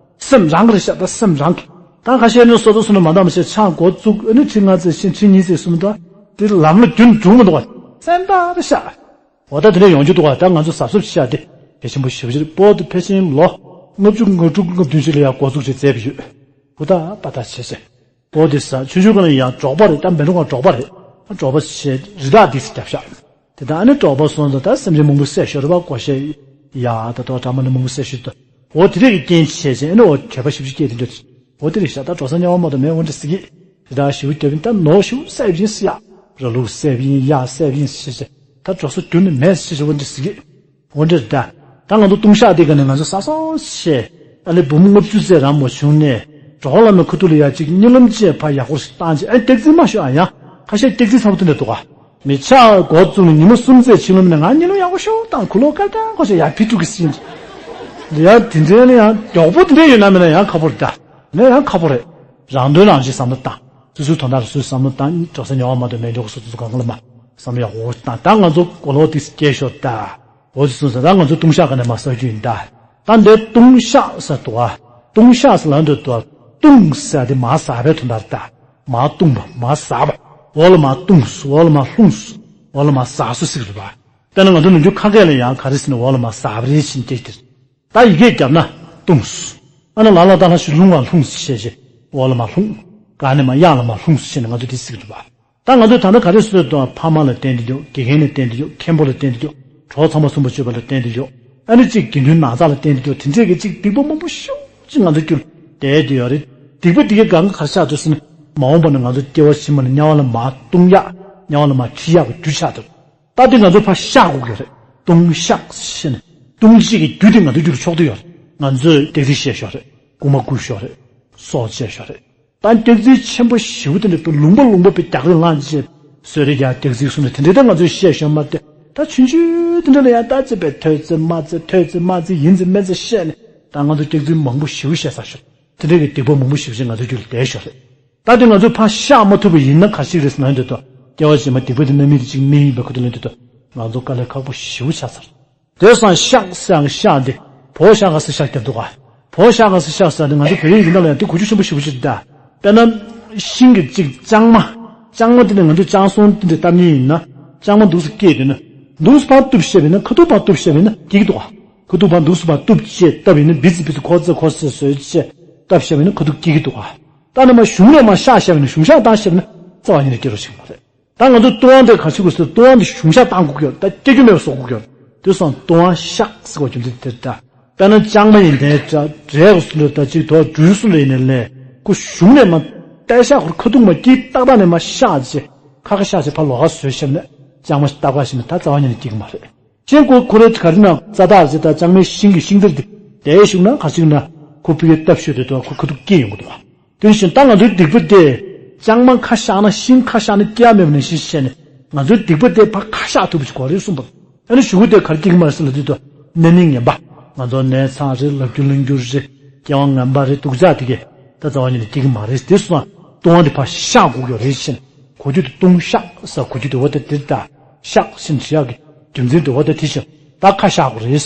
སེམས་རང་གི་རེད་ཤག་ད་སེམས་རང་གི། ད་ཁ་ཤས་ནི་སོ་སོ་སོ་ནས་མ་འདང་མི་བྱེད། ཆང་འགོ་བཙུགས། ཨ་ནི་ཁྲི་ལྔ་ཙམ་ཕྱིན། ཁྲི་གཉིས་ཙམ་གསུམ་དང་དེ་ལམ་ལ་རྒྱུན་འགྲོ་མི་འདུག་བ། སེམས་རྟགས་རེད་ཤག་འོ་ད་དེ་འདྲ་ཡོང་རྒྱུ་འདུག་བ། ད་ང་ཚོ་གཟབ་གཟབ་བྱེད་ཡ་དེ་གལ་ཆེན་པོ་ཞེ་པོ་ཅིག་སྤོ་དེ་ཕལ་ཆེར་ལོ་ལྔ་བཅུ་ང་དྲུག་ང་བདུན་ཅིག་ལ་ཡང་འགོ་འཛུགས་བྱས་མཛད་པ་ཡོད། ཧུར་ཐག་པ་ཐག་བྱས་བྱས། སྤོ་དེ་ས་ཆུང་ཆུང་སྒང་ལ་ཡང་འབྲོག་པ་རེད། ད་མི་འགྲོ་ག་འབྲོག་པ་རེད། འབྲོག་པ་བྱས་རི་དྭགས་འདི་ཚོ་རྒྱབ་ཤག་དེ་དག་ཨ་ནི་འབྲོག་པ་སོང་ཙང་ད་སེམས་ཅན་མང་པོ་བསད་ཤོར་བ་ཀོ་ཤེས་ཡ་ད་དོ་གྲ་མ་ནི་མང་པོ་བསད་ཤོར་ད། འོ་དེ་རིགས་ཀྱི་རྐྱེན་བྱས་བྱས་ཨ་ནི་འོ་གྱོད་པ་ཞིབ་ཞིབ་སྐྱེས་དེ་འདྲ། འོ་དེ་རིགས་ཤག་ད་འབྲོག་ས་རྙིང་བ་མ་གཏོགས་མེད། འོ་འདྲ་ཟེར་གི། དེ་དག་ཞིབ་རྒྱབ་ཡིན་ད་ནོར་ཞིབ་བསད་པ་ཡིན་ཟེར་ཡ། ར་ལུག་བསད་པ་ཡིན། གཡག་བསད་པ་ཡིན་ཟེར་བྱས་ད་འབྲོག་ས་རྒྱུན་ནས་མེད་ཟེར་བྱས་འོ་འདྲ་ཟེར་གི། འོ་འདྲ་རེད་ད། ད་ང་ཚོ་ལྟུང་བཤགས་དེ་ག་ནས་ང་ཚོ་ས་སོ་ཆེ། ཨ་ལེ་འབུམ་ལྔ་བཅུ་ཙམ་རང་མ་བྱུང་ནས། གྲོགས་བླ་མའི་ཁ་ཐུག་ལ་ཡ་གཅིག་གཉིད་ལམ་བཅས་ཕར་ཡག་པོ་ཞིག་བཏང་རྗེས་ཨ་སྟེགས་རྩིག་མ་ཤོད་ཨ་ཡ། ཁ་ཤས་སྟེགས་རྩིག་ཚ་པོ་དེ་འདྲ་འདུག་ག་མི་ཆགས་འགོ་བཙུགས་ནས་ཉི་མ་གསུམ་ཙམ་ཕྱིན་ལམ་ནས་ང་གཉིད་ལམ་ཡག་པོ་ཤོག་དང་གུ་ལོག་དཀར་དཀར་ཁོ་ཤ་ཡ་ཕི་ཕྲུག་གི་སྲིན་གྱི། ཡ་དེ་འདྲའི་ནི་ཡང་མགྱོགས་པོ་དེ་འདྲའི་ཡོད་ན་མེད་ན་ཡང་ཁག་པོ་རེད་ད། ནས་ཡང་ཁག་པོ་རེད། རང་དོན་རང་གཞན་བསམ་བློ་བཏང་། སོ་སོའི་དོན་དག་ལ་སོ་སོས་བསམ་བློ་བཏང་། གྲོགས་སེ་ཉོ་བ་མ་གཏོགས་མེད་འཇོག་སོ་སོ་གང་ལ་མ་བསམ་བློ་ཡག་པོ་བཏང་། ད་ང་ཚོ་གོ་ལོག་ཏིག་སྐྱེས་ཤོག་ད། འོ་དེ་སོང་ཙང་ད་ང་ཚོ་ལྟུང་བཤགས་ག་ནས་མ་བསགས་རྒྱུ་ཡིན་ད། ད་འདི་ལྟུང་བཤགས་ཟེར་འདུག་བ། ལྟུང་བཤགས་ཟེར་ལབ་འདོད་འདུག་བ། ལྟུང་ཟེར་དེ་མར་ཟགས་པའི་དོན་དག་རེད་ད། མར་ལྟུང་བ་མར་ཟགས་པ། འོག་ལ་མར་ལྟུང་སོང་། འོག་ལ་མར་ལྷུང་སོང་། འོག་ལ་མར་ཟགས་སོང་ཟེར་གི་རེད་པ། དཔེར་ན་ང་ཚོ་ནམ་རྒྱུན་ཁ་སྐད་ལ་ཡང་ག་རེ་ཟེར་ན་འོག་ལ་མར་ཟགས་པ་རེད་ཕྱིན་སྐད་དེ་རེད། ད་ཡི་གེ་བརྒྱབ་ན་ལྟུང་སོང་། ཨ་ན་ལ་ལ་ད་ལ་ཞིག་ལྷུང་བ་ལྷུང་སོང་བྱས་བྱས། འོག་ལ་མར་ལྷུང་། ག་ནས་མར་གཡག་ལ་མར་ལྷུང་སོང་བྱས་ནས་ང་ཚོ་དེ་ཟེར་གི་རེད་པ། ད་ང་ཚོས་ད་ལྟ་ག་རེ་ཟེར་དུས་ཕ་མ་ལ་བརྟེན་ཏེ་ཡོད། དགེ་རྒན་ལ་བརྟེན་ཏེ་ཡོད། མཁན་པོ་ལ་བརྟེན་ཏེ་ཡོད། གྲོགས་ཚང་མ་གསུམ་པོ་སྤྱོད་པ་ལ་བརྟེན་ཏེ་ཡོད། ཨ་ནི་གཅིག་དགེ་འདུན་ན་ཚ་ལ་བརྟེན་ཏེ་ཡོད། དེ་འདྲས་ཀྱི་གཅིག་སྡིག་པ་མང་པོ་ཤུགས་ཅིག་ང་ཚོ་རྒྱུད་བསྡད་དེ་ཡོད་རེད། སྡིག་པ་འདི་གའི་གང་ག་གར་ཆགས་འདུག་ཟེར་ན། མ་འོངས་པ་ན་ང་ཚོ་སྐྱེ་བ་ཕྱི་མ་ལ་དམྱལ་བ་ལ་མར་ལྟུང་ཡག་དམྱལ་བ་ལ་མར་ཁྲིད་ཡག་གི་རྒྱུ་ཆགས་འདུག་ད་དེ་ང་ཚོ་ཕར་བཤགས་དགོས་ཀྱི་རེད། ལྟུང་བཤགས་ཟེར་ནས་ལྟུང་བྱེད་ཀྱི་རྒྱུ་དེ་ང་ཚོ་རྒྱུད་ལ་ཕྱོགས་བསྡུས་ཡོད་རེད། ང་ཚོས་སྡིགས་ར་བཤད་ཤོག་རེད། རྐུན་མ་རྐུ་ཤོག་རེད། སྲོག་བཅད་ཤོག་རེད། ད་སྐྱག་རྫུན་ཆེན་པོ་ཞེ་པོ་དེ་འདྲ་ལུང་པ་ལུང་པ་པའི་རྒྱག་རེས་ལངས་བྱས། གསོད་རེས་རྒྱག་སྐྱག་རྫུན་གསུངས་ནས་དེ་འདྲ་ད་ང་ཚོས་བཤད་ཤོག་མ་གཏོགས། ད་ཆུང་ཆུང་དེ་འདྲ་ལ་ཡང་ད་ཅི་བས་ཐོས་ཚེ་མ་ཚེ་ཐོས་ཚེ་མ་ཚེ་ཡིན་ཚེ་མིན་ཚེ་བཤད་ནས། ད་ང་ཚོ་སྐྱག་རྫུན་མང་པོ་ཞེ་པོ་བཤད་ཚར་ཤོག་དེ་འདྲ་གི་སྡིག་པ་མང་པོ་ཞེ་པོ་ཅིག་ང་ཚོའི་རྒྱུད་ལ་བསྡད་ཤོག་རེད། ད་དེ་ང་ཚོས་ཕར་བཤགས་མ་ཐུབ་པ་ཡིན་ན་ག་ཞིག་རེད་ཟེར་ན། འདི་ལྟོས། སྐྱེ་བ་ཕྱི་མ་སྡིག་པ་དེ་རྣམ་སྨིན་དེ་གཅིག་སྨིན་ཡིན་པའི་ཁུལ་དུ་ལེན། འདི་ལྟོས། ང་ཚོ་དཀའ་ལས་ཁག་པོ་ཞེ་པོ་ཆགས་ཚར། དེ་སང་བཤགས་ཟེར་ཡང་བཤགས་འདི་བོ་བཤགས་ག་ས་བཤགས་རྒྱབ་འདུག་ག་བོ་བཤགས་ག་ས་བཤགས་ཟེར་འདི་ང་ཚོ་བོད་ཡིག་ཡིག་ནང་ལ་ཡང་དེ་གོ་རྒྱུ་ཆེན་པོ་ཞེ་པོ་ཅིག་འདུག་དཔེར་ན། ཤིང་གི་གཅིག་ལྕང་མ། ལྕང་མ་དེ་ནས་ང་ཚོས་ལྕང་སོན་དེ་འདྲ་བཏབ་མཁན་ཡིན་ན། ལྕང་མ་འདུག་སེ་སྐྱེས་དེ་ནི། འདུག་སེ་ཕར་གཏུབ་བཤད་པ་ཡིན་ན། ཁ་ཐུག་ཕར་གཏུབ་བཤད་པ་ཡིན་ན་སྐྱེ་གི་འདུག་ག་ཁ་ཐུག་ཕར་འདུག་སེ་ཕར་གཏུབ་བྱས་བཏབ་ཡིན་ན། འབི་ཙི་འབི་ཙི་ཁོ་ཙི་ཁོ་ཙི་བཟོས་བྱས་བཏབ་བཤད་པ་ཡིན་ན་ཁ་ཐུག་སྐྱེ་གི་འདུག་ག་ད་ནི་མར་གཞུང་ནས་མར་བཤགས་བཤད་པ་ཡིན་ན། གཞུང་བཤགས་བཏང་བཤད་པ་ཡིན་ན་རྩ་བ་ཉིད་ནས་སྐྱེ་རོགས་བྱེད་ཀྱི་མ་རེད། ད་ང་ཚོ་ལྟུང་བ་འདི་ག་ཅི་དགོས་ཟེར། ལྟུང་བ་འདི་གཞུང་བཤགས་བཏང་དགོས་ཀྱི་ཡོད། ད་སྐྱེ་རྒྱུ་མེད་པ་བཟོ་དགོས་ཀྱི་ཡོད། དེ་སོང་ལྟུང་བ་བཤགས་ཟེར་བ་རྒྱུ་མཚན་དེ་རེད་ད། དཔེར་ན་ལྕང་མ་ཡིན་ནའི་འདྲ། འབྲས་བུ་སུ་འདྲ་ད་ཅིག་དོ་འབྲུ་སུ་འདྲ་ཡིན་ནའི་ལས། ཁོ་གཞུང་ནས་མར་བལྟས་བཤགས། ཁོ་ཁ་ཐུག་མར་དཀྱིལ་ཏག་ཏག་ནས་མར་བཤགས་བྱས། ཁ་ཁ་བཤགས་བྱས་ཕར་ལོགས་ཀ་བཟོས་བཤད་ན། ལྕང་མ་ཞིག་བཏབ་ག་བཤད་ན་ད་རྩ་བ་ཉིད་ནས་སྐྱེ་གི་མ་རེད། ཅན་ཁོ་ཁོ་རེ་ག་རེ་ན་རྩ་དག་ཟེར། ད་ལྕང་མའི་ཤིང་གི་ཤིང་རྟ་དེ་བསྡད་བཞུགས་ན་ག་ཅིག་ན་ཁོ་ཕ་གིར་བཏབ་ཤོད་དེ་དོ་ཁོ་ཁ་ཐུག་སྐྱེ་ཡོང་གི་འདུག་ག་དེ་བཞིན་ད་ང་ཚོའི་སྡིག་པ་དེ། ལྕང་མ་ཁ་བཤགས་ན་ཤིང་ཁ་བཤགས་ན་སྐྱེ་ཡ་མེད་པ་ནང་བཞིན་བཤད་ནས། ང་ཚོའི་སྡིག་པ་དེ་ཕར་ཁ་བཤགས་ཐུབ་པ་ཞིག་དགོས་རེད་གསུངས་པ། ཨ་ནི་གཞུག་གུ་དེ་ག་རེ་སྐྱེ་གི་མ་རེད་ཟེར་ན། དེ་དུས་གནས་མིང་ངན་པ། ང་ཚོ་ནད་ཚང་རེད། ལབ་རྒྱུ་གླེང་རྒྱུ་རེད། སྐྱེ་བ་ངན་པ་རེད། སྡུག་ཅག་དེ་གས་ད་རྩ་བ་ཉིད་ནས་སྐྱེ་གི་མ་རེད། དེ་སོང་ཙང་ལྟུང་བ་དེ་ཕར་བཤགས་དགོས་ཀྱི་རེད་ཟེར་ནས། གོ་རྒྱུ་དེ་ལྟུང་བཤགས་ཟེར་གོ་རྒྱུ་དེ་འོ་ད་དེ་ད། བཤགས་ཟེར་ནས་བྱེད་ཡག་གི་རྒྱུ་མཚན་དེ་འོ་ད་དེ་བཞིན་ད་ཁ་བཤགས་དགོས་རེད།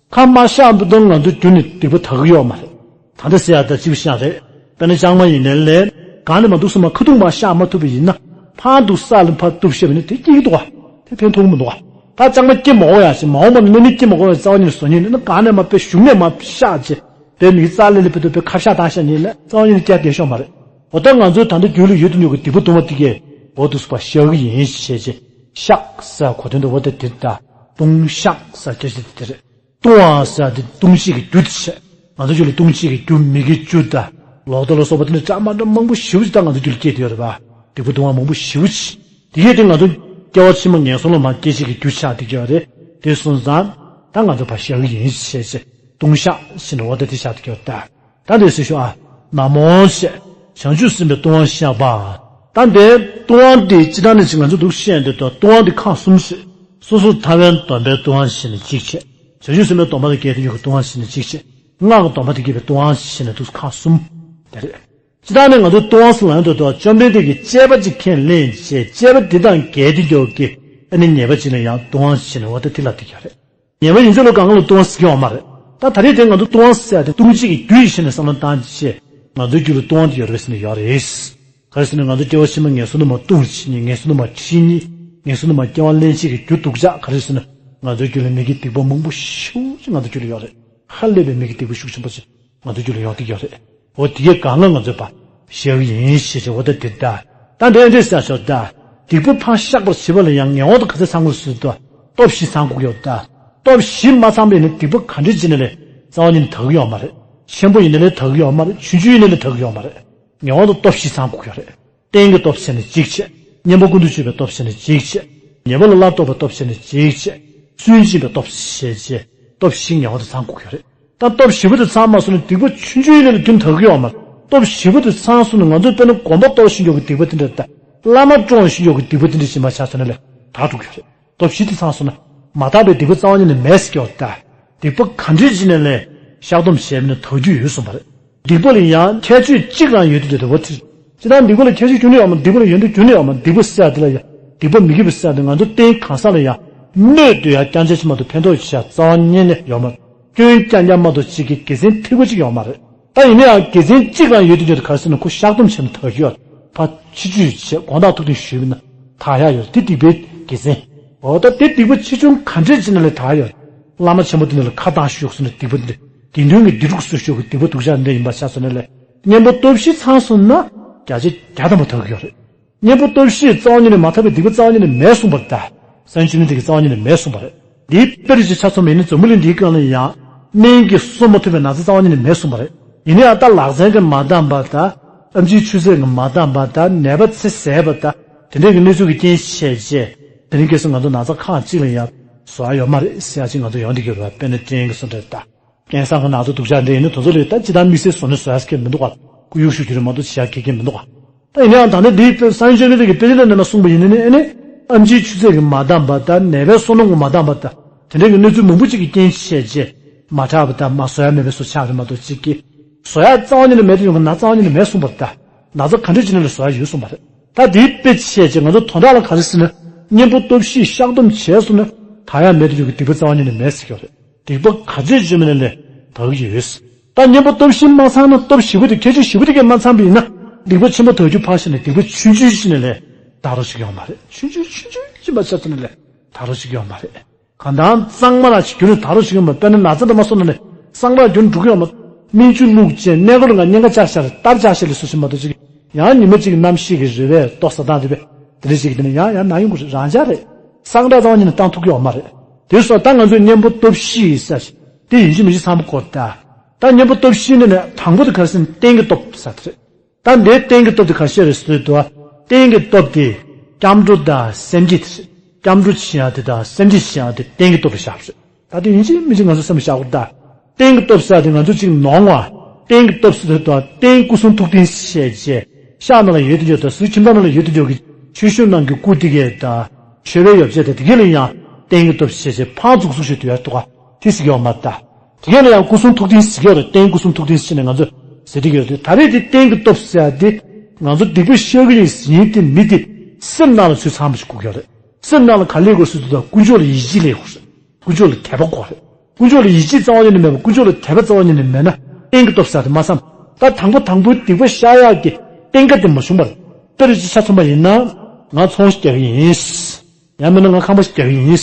ཁ་མ་བཤགས་པ་དང་ང་ཚོ་རྒྱུན་ནས་སྡིག་པ་དག་གི་ཡོད་མ་རེད། ད་ལྟ་ཟེར་ཡག་ད་ཅིག་བཤགས་རེད། དཔེར་ན་ལྕང་མ་ཡིན་ནའི་ལས། གང་ནས་མར་འདུག་སེ་མར་ཁ་ཐུག་མར་བཤགས་མ་ཐུབ་པ་ཡིན་ན། ཕར་འདུག་ས་ལ་ཕར་གཏུབ་བཤད་པ་ཡིན་ན་དེ་སྐྱེ་གི་འདུག་ག་དེ་ཕན་ཐོགས་མི་འདུག་ག་ད་ལྕང་མ་སྐྱེ་མ་དགོས་ཡ་ཞིག་མ་འོངས་པ་ན་གནས་མིང་སྐྱེ་མ་དགོས་ཡ་རྩ་བ་ཉིད་ནས་བཟོ་མཁན་ཡིན་ན། གང་ནས་མར་དཔེ་གཞུང་ནས་མར་བཤགས་བྱས། དཔེ་མིག་རྩ་ལེ་ལེ་བེ་དོ་བེ་ཁ་བཤགས་བཏང་བཤད་མཁན་ཡིན་ན་རྩ་བ་ཉིད་ནས་སྐྱེ་བསྡད་ཤོག་མ་རེད། འོ་ད་ང་ཚོའི་ད་ལྟ་རྒྱུད་ལ་ཡོད་དུ་ཡོད་ཀྱི་སྡིག་པ་ལྟུང་བ་དེ་གས་འོ་འདུག་སེ་ཕར་བཤགས་ཀྱི་ཡིན་ཞེས་བྱས། བཤགས་ཟེར་གོ་དོན་དུ་འོ་ད་དེ་ད། ལྟུང་བཤགས་ཟེར་སྐད་ཆ་དེ་དེ་རེད། ལྟུང་བ་ཟེར་དེ་ལྟུང་བྱེད་ཀྱི་རྒྱུ་དེ་བྱས། ང་ཚོ་རྒྱུད་ལ་ལྟུང་བྱེད་ཀྱི་རྒྱུ་མི་དགེ་བཅུ་དང་། ལོག་ལྟ་ལ་སོགས་པ་དེ་འདྲ་འདྲ་མ་འདྲ་མང་པོ་ཞེ་པོ་ཅིག་ད་ང་ཚོ་རྒྱུད་ལ་སྐྱེས་བསྡད་ཡོད་རེད་པ། སྡིག་པ་ལྟུང་བ་མང་པོ་ཞེ་པོ་ཅིག་དེ་གས་དེ་ང་ཚོ་སྐྱེ་བ་ཕྱི་མ་ངན་སོང་ལ་མར་སྐྱེ་བྱེད་ཀྱི་རྒྱུ་ཆགས་བསྡད་ཀྱི་ཡོད་རེད། དེ་སོང་ཙང་ད་ང་ཚོ་ཕར་བཤགས་ཀྱི་ཡིན་ཞེས་བྱས། ལྟུང་བཤགས་ཟེར་ནས་འོ་ད་དེ་བཞག་བསྡད་ཀྱི་ཡོད་རེད་ད། ད་འདི་སེ་ཞུ་ཨ། ན་མོ་ཞེས། བྱང་ཆུབ་སེམས་དཔའི་ལྟུང་བ་བཤགས་པ། ད་འདིའི་ལྟུང་བ་འདི་སྤྱིར་བཏང་ནས་ཅིག་ང་ཚོ་འདུག་བཤད་འདོད་དོ། ལྟུང་བ་འདི་ཁག་གསུམ་ཞིག་སོ་སོར་ཐར་པའི་སྡོམ་པའི་ལྟུང་བ་ཞེས་ནས་གཅིག་བྱས། བྱང་ཆུབ་སེམས་དཔའི་སྡོམ་པ་དང་འགལ་ཏེ་ཡོད་ཀྱི་ལྟུང་བ་ཞེས་ནས་གཅིག་བྱས། སྔགས་ཀྱི་སྡོམ་པ་དང་འགལ་བའི་ལྟུང་བ་ཞེས་ནས་འདུག་ཁག་གསུམ་དེ་རེད། སྤྱིར་བཏང་ནས་ང་ཚོ་ལྟུང་བ་གསུམ་ལ་ཡོང་འདོད་དོ། བཅོམ་ལྡན་འདས་ཀྱིས་བཅས་པ་གཅིག་ཁས་ལེན་བྱས། བཅས་པ་འདི་དང་འགལ་ཏེ་ཡོད་ཀྱི་ཨ་ནི་ཉེས་པ་ཅིག་ལ་ཡང་ལྟུང་བ་ཞེས་ནས་འོ་ད་དེ་ལབ་བསྡད་ཀྱི་ཡོད་རེད། ཉེས་པ་ཡིན་ཚུལ་ལ་གང་ག་ལ་ལྟུང་བ་ཟེར་གྱི་ཡོད་མ་རེད། ད་ད་རེས་དེ་ང་ཚོ་ལྟུང་བ་ཟེར་ཡ་དེ་ལྟུང་བྱེད་ཀྱི་རྒྱུ་ཡི་ཆ་ནས་བསམ་བློ་བཏང་བྱས། ང་ཚོའི་རྒྱུད་ལ་ལྟུང་བ་དེ་ཡོད་རེད་པས་ཟེར་ནས་ཡོད་རེད། ག་རེ་ཟེར་ན་ང་ཚོ་སྐྱེ་བ་ཕྱི་མ་ངན་སོང་དུ་མར་ལྟུང་བྱེད་མཁན། ངན་སོང་དུ་མར་ཁྲིད་མཁན། ངན་སོང་དུ་མར་སྐྱེ་བ་ལེན་བྱེད་ཀྱི་རྒྱུ་སྡུག་ཅག་ག་རེ་ཟེར་ན། ང་ཚོའི་རྒྱུད་ལ་མི་དགེ་སྡིག་པ་མང་པོ་ཤུགས་ཆེ་ང་ཚོའི་རྒྱུད་ལ་ཡོད་རེད། ཧ་ལས་པའི་མི་དགེ་སྡིག་པ་ཤུགས་ཆེན་པོ་ཞིག་ང་ཚོའི་རྒྱུད་ལ་ཡོང་གི་ཡོད་རེད། འོ་དེ་གས་གང་ལ་ང་ཚོས་ཕར་བཤགས་ཀྱི་ཡིན་ཞེས་བྱ་བ་ད་དེ་ད། ད་འདི་འདྲ་ཟེར་ཆོག་ད། སྡིག་པ་ཕར་བཤགས་པར་བྱེད་པ་ལ་ཡང་ངེས་པར་དུ་ག་ཚོད་ཚང་དགོས་ཟེར་དུས། སྟོབས་བཞི་ཚང་དགོས་ཀྱི་ཡོད་ད། སྟོབས་བཞི་མ་ཚང་པ་ཡིན་ན་སྡིག་པ་ག་འདྲ་བྱས་ནས་ལས་རྩ་བ་ཉིད་ནས་དག་གི་ཡོད་མ་རེད། ཆེན་པོ་ཡིན་ན་ལས་དག་གི་ཡོད་མ་རེད། ཆུང་ཆུང་ཡིན་ན་ལས་དག་གི་ཡོད་མ་རེད། ངེས་པར་དུ་སྟོབས་བཞི་ཚང་དགོས་ཀྱི་ཡོད་རེད། རྟེན་གྱི་སྟོབས་བྱས་ནས་གཅིག་བྱས། གཉེན་པོ་ཀུན་ཏུ་སྤྱོད་པའི་སྟོབས་བྱས་ནས་གཅིག་བྱས། ཉེས་པ་ལ་སླར་ལྟོས་པའི་སྟོབས་བྱས་ནས་གཅིག་བྱས། སུན་འབྱིན་པའི་སྟོབས་བྱས་བྱས། སྟོབས་བཞི་ངེས་པར་དུ་ཚང་དགོས་ཀྱི་ཡོད་རེད། ད་སྟོབས་བཞི་པོ་དེ་ཚང་མ་སོང་ན་སྡིག་པ་ཆུང་ཆུང་ཡིན་ན་ལས་རྒྱུན་དག་གི་ཡོད་མ་རེད། སྟོབས་བཞི་པོ་དེ་ཚང་སོང་ན་ང་ཚོ་དཔེར་ན་དགོན་པ་གཏོར་བཞིན་ཡོད་ཀྱི་སྡིག་པ་དེ་འདྲ་དང་། བླ་མ་བཀྲོངས་བཞིན་ཡོད་ཀྱི་སྡིག་པ་དེ་འདྲ་ཞིག་མར་ཆགས་སོང་ན་ལས་དག་འགྲོ་གི་ཡོད་རེད། སྟོབས་བཞི་དེ་ཚང་སོང་ན་མ་དག་པའི་སྡིག་པ་རྩ་བ་ཉིད་ནས་མེད་ཟེར་གྱི་ཡོད་རེད་ད། སྡིག་པ་ག་འདྲ་ཞིག་ཡིན་ན་ལས་བཤགས་སྡོམ་བྱས་པ་ཡིན་ན་དག་རྒྱུ་ཡོད་གསུངས་པ་རེད། སྡིག་པ་ལ་ཡང་ཁྱད་ཆོས་གཅིག་རང་ཡོད་དུ་འདོད་དོ་བ་དེ། ཅི་ལྟར་སྡིག་པ་ལ་ཁྱད་ཆོས་ཁྱོན་ནས་ཡོད་མ། སྡིག་པ་ལ་ཡོན་ཏན་ཁྱོན་ནས་ཡོད་མ། སྡིག་པ་ཟེར་ཡ་དེ་ལ་ཡང་སྡིག་པ་མི་དགེ་བ་ཟེར་ཡ་དེ་ང་ཚོ་རྟེན་གང་ཟག་ལ་ཡང་སྣོད་དུ་ཡང་རྐྱང་ཆ་ཅིག་མ་གཏོགས་ཕན་ཐོགས་ཆེ་རྩ་བ་ཉིད་ནས་ཡོད་མ་རེད། སྐྱོན་རྐྱང་རྐྱང་མ་གཏོགས་གཅིག་གི་དགེ་མཚན་ཐིགས་པ་གཅིག་ཡོད་མ་རེད། ད་ཡིན་ན་ཡང་དགེ་མཚན་གཅིག་རང་ཡོད་དུ་འདོད་དོ་ག་རེ་ཟེར་ན་ཁོ་བཤགས་སྡོམ་བྱས་ན་དག་རྒྱུ་ཡོད། ཕར་ཕྱི་བཅོས་བྱས་དགོངས་དག་ཐུགས་བདེན་ཞུས་པ་ཡིན་ན་དག་ཡག་ཡོད་རེད། དེ་སྡིག་པའི་དགེ་མཚན། འོ་ད་དེ་སྡིག་པ་ཆེ་ཆུང་ག་འདྲས་བྱས་ན་ལས་དག་ཡོད། བླ་མ་ཆེན་པོ་དེ་འདྲ་ལ་ཁ་གཏང་ཤོག་ཟེར་ནས་སྡིག་པ་འདི་དགེ་འདུན་གྱི་སྡིག་སྒྲིབ་གསོ་ཤོག་གི་སྡིག་པ་སྡུག་ཅག་འདི་ཡིན་པ་ཆགས་སོང་ན་ལས། གཉེན་པོ་སྟོབས་བཞི་ཚང་སོང་ན་བརྒྱ་ཆ་བརྒྱ་ཐམ་པ་དག་གི་ཡོད་རེད། གཉེན་པོ་སྟོབས་བཞི་རྩ་བ་ཉིད་ནས་མ་དག་པའི་སྡིག་པ་རྩ་བ་ཉིད་ནས་མེད་གསུངས་པ་རེད་ད། སངས་རྒྱས་བཅོམ་ལྡན་འདས་ཀྱིས་རྩ་བ་ཉིད་ནས་མེད་གསུངས་པ་རེད། འདིའི་དཔེར་བརྗོད་ཆ་ཚང་མ་ཡིན་ན་འཛམ་བུ་གླིང་འདིའི་སྒང་ལ་ཡང་སྨན་གྱིས་གསོ་མ་ཐུབ་པའི་ན་ཚ་རྩ་བ་ཉིད་ནས་མེད་གསུངས་པ་རེད། ཡིན་ན་ཡང་ད་ལག་རྩལ་གྱིས་མ་འདང་བ་དང་། ཨེམ་ཆིའི་ཆུ་ཚད་ཀྱིས་མ་འདང་བ་དང་། ནད་པ་ཚེ་ཟད་པ་དང་ དེ་འདྲའི་གི་གནས་ཚུལ་གྱི་རྐྱེན་བྱས་རྗེས་དེ་རིང་ཁ་སང་ང་ཚོ་ན་ཚ་ཁག་ཅིག་ལ་ཡང་བཟོ་ཡ་ཡོད་མ་རེད་ཟེར་ཡ་ཅིག་ང་ཚོ་ཡོང་བསྡད་ཀྱི་རེད་བ། དཔེར་ན་སྐྲན་གྱི་བཟོ་འདྲ་ད། སྐྲན་སང་གི་ན་ཚ་སྡུག་ཅག་འདྲ་ཡིན་ན་དེ་ཚོ་ལ་ད་སྤྱིར་བཏང་དམིགས་བསལ་བཟོ་ནི་བཟོ་ཡ་ཟེར་མཁན་མི་འདུག་བ། སྐུ་གཡོག་ཞུ་རྒྱུ་རེད་མ་གཏོགས་བྱེད་ཡ་གལ་ཆེན་མི་འདུག་བ། ད་ཡིན་ན་ཡང་ད་ལྟ་འདིའི་སངས་རྒྱས་ཆོས་ཀྱི་དཔེ་ཆ་ལ་ནས་མ་གསུངས་པ་ཡིན་ནའི་ཨེ་ནི། ཨེམ་ཆིའི་ཆུ་ཚད་ཀྱིས་མ་འདང་བ་དང་ནད་པའི་བསོད་ནམས་ཀྱིས་མ་འདང་བ་དང་དེ་འདྲའི་གི་གནས་ཚུལ་མང་པོ་ཅིག་གི་རྐྱེན་བྱས་རྗེས་མ་དྲག་པ་དང་མ་བཟོ་ཡ་མེད་པའི་བཟོ་ཆགས་རེད་མ་གཏོགས་གཅིག་གིས་བཟོ་ཡ་རྩ་བ་ཉིད་ནས་མེད་དུ་ཡོང་གི་ན་རྩ་བ་ཉིད་ནས་མེད་གསུངས་པ་རེད་ད། ན་ཚ་ག་འདྲ་ཅིག་ནས་ལ་བཟོ་ཡ་ཡོད་གསུངས་པ་རེད། ད་དེའི་དཔེ་བྱས་རྗེས་ང་ཚོ་དོན་དག་ལ་ག་རེ་ཟེར་ན། གཉེན་པོ་སྟོབས་བཞིས་བཤགས་སྡོམ་བྱས་སོང་ན་དག་ཡ་མེད་དུ་ཡོང་གི་སྡིག་པ་རྩ་བ་ཉིད་ནས་མེད་ཟེར་གྱི་རེད། སྡིག་པ་ག་ཚོད་བྱས་མིན་ནས་ལས་དག་གི་ཡོད། ད་གཉེན་པོ་སྟོབས་བཞི་མ་ཚང་ན་སྟོབས་བཞི་པོ་དེ་ཁྱད་ཆོས་བཞི་པོ་དེ་གས་མ་ཚང་པ་ཡིན་ན་སྡིག་པ་ཆེན་པོ་དག་རྒྱུ་ཕར་བཞག་ནས་སྡིག་པ་ཆུང་ཆུང་ཞིག་ནས་ལས་དག་རོགས་ཞིག་ཡོང་མ་རེད། ཆུང་ཆུང་ཆུང་ཆུང་ཅིག་མ་ཆགས་ཚུལ་ནས་ལས་དག་རོགས་ཞིག་ཡོང་མ་རེད། གང་ལྟར་གཙང་མ་ལ་ཅིག་རྒྱུན་ནས་དག་རོགས་ཞིག་ཡོང་མ་རེད། དཔེར་ན་ན་ཚ་འདྲ་མ་སོང་ན་ནས་གཙང་མ་རྒྱུན་འགྲོ་གི་ཡོང་མ་རེད། སྨན་ཆུ་བླུགས་བྱས་གནས་སྐོར་ལ་གཉན་ཁ་བཅག་བཞག་རེད་གཏར་བཅག་བཞག་ལས་སུ་ཞིག་མ་གཏོགས་ཅིག་ཡང་ཉི་མ་གཅིག་གནམ་གཤིས་ཀྱི་རེ་བས་ལྟོ་ཟ་སྟངས་རེ་བས་དེ་འདྲ་ཞིག་དེ་ནས་ཡང་ཡང་ན་ཡོང་གི་རེད། རང་འཇགས་རེད། གསང་སྒྲ་རྩ་བ་ཉིད་ནས་བཏང་ཐུབ་ཀྱི་ཡོད་མ་རེད། དེ་སོགས་ད་ང་ཚོས་གཉེན་པོ་སྟོབས་བཞི་ཡིས་ཟེར་ཞིག་དེ་ཡིན་གཅིག་མིན་གཅིག་ཚང་པོ་དགོས་རེད་ད། ད་གཉེན་པོ་སྟོབས་བཞི་ནི་ནས་དང་པོ་དེ་ག་རེ་ཟེར་ན་རྟེན་གྱི་སྟོབས་ཟེར་དེ་རེད། ད་འདིའི་རྟེན་གྱི་སྟོབས་དེ་ག་རེ་རེད་ཟེར་དུས་རྟེན་གྱི་སྟོབས་དེ་སྐྱབས་འགྲོ་དང་སེམས་བསྐྱེད་དེ་རེད། སྐྱབས་འགྲོ་བྱེད་ཡ་དེ་དང་སེམས་བསྐྱེད་བྱེད་ཡ་དེ་རྟེན་གྱི་སྟོབས་ལ་བཞག་པ་རེད། ད་དེ་ཡིན་གཅིག་མིན་གཅིག་ང་ཚོ་སེམས་ལ་བཞག་དགོས་རེད་ད། རྟེན་གྱི་སྟོབས་ཟེར་ཡ་དེ་ང་ཚོ་གཅིག་ནོར་བ། རྟེན་གྱི་སྟོབས་ཟེར་དུས་རྟེན་སྐུ་གསུང་ཐུགས་རྟེན་ཞེས་བྱས། ཤག་ནང་ལ་ཡོད་དེ་འཇོག་དང་ཟུར་ཁྱིམ་ཚང་ནང་ལ་ཡོད་དེ་འཇོག་གི་ཆོས་བཤོལ་ནང་གི་སྐུ་དེ་གས་དང་། མཆོད་པའི་ཡོ་བྱད་དང་དེ་གས་ལ་ཡང་རྟེན་གྱི་སྟོབས་ཞེས་བྱས་ཕར་འཛུགས་འཛུགས་ཞུ་དུས་ཡར་འདུག་ག་དེ་ཟེར་གྱི་ཡོད་མ་རེད་ད། དེ་གས་ལ་ཡང་སྐུ་གསུང་ཐུགས་རྟེན་ཟེར་གྱི་ཡོད་རེད། རྟེན་སྐུ་གསུང་ཐུགས་རྟེན་ཟེར་ནས་ང་ཚོས་ཟེར་དེ་གས་ཡོད་རེད། ད་རེས་དེ་རྟེན་གྱི་སྟོབས་ཟེར་ཡ་དེ་ང་ཚོ་སྡིག་པ་བཤགས་ཀྱི་ཡིན་ཟེར་མཁན་དེ་མི་དེ་སེམས་ནང་ལ་ཚུར་ཚང་མ་ཞིག་དགོས་ཀྱི་ཡོད་རེད། སེམས་ནང་ལ་ག་ལས་དགོས་ཟེར་དུས་ད་དཀོན་མཆོག་ལ་ཡིད་ཆེས་ལས་དགོས་རེད། དཀོན་མཆོག་ལ་དད་པ་དགོས་རེད། དཀོན་མཆོག་ལ་ཡིད་ཆེས་རྩ་བ་ཉིད་ནས་མེད་པ། དཀོན་མཆོག་ལ་དད་པ་རྩ་བ་ཉིད་ནས་མེད་ན་རྟེན་གྱི་སྟོབས་ཟེར་དེ་མ་ཚང་། ད་དང་པོ་དང་པོའི་སྡིག་པ་བཤགས་ཡག་གི་རྟེན་ཁ་དེ་མ་བྱུང་བར། དཔེར་ཆ་ཆ་མཚོན་པ་ཡིན་ན། ང་ཚོང་ཞིག་རྒྱག་གི་ཡིན། ཡང་མིན་ན་ང་ཁང་པ་ཞིག་རྒྱག་གི་ཡིན།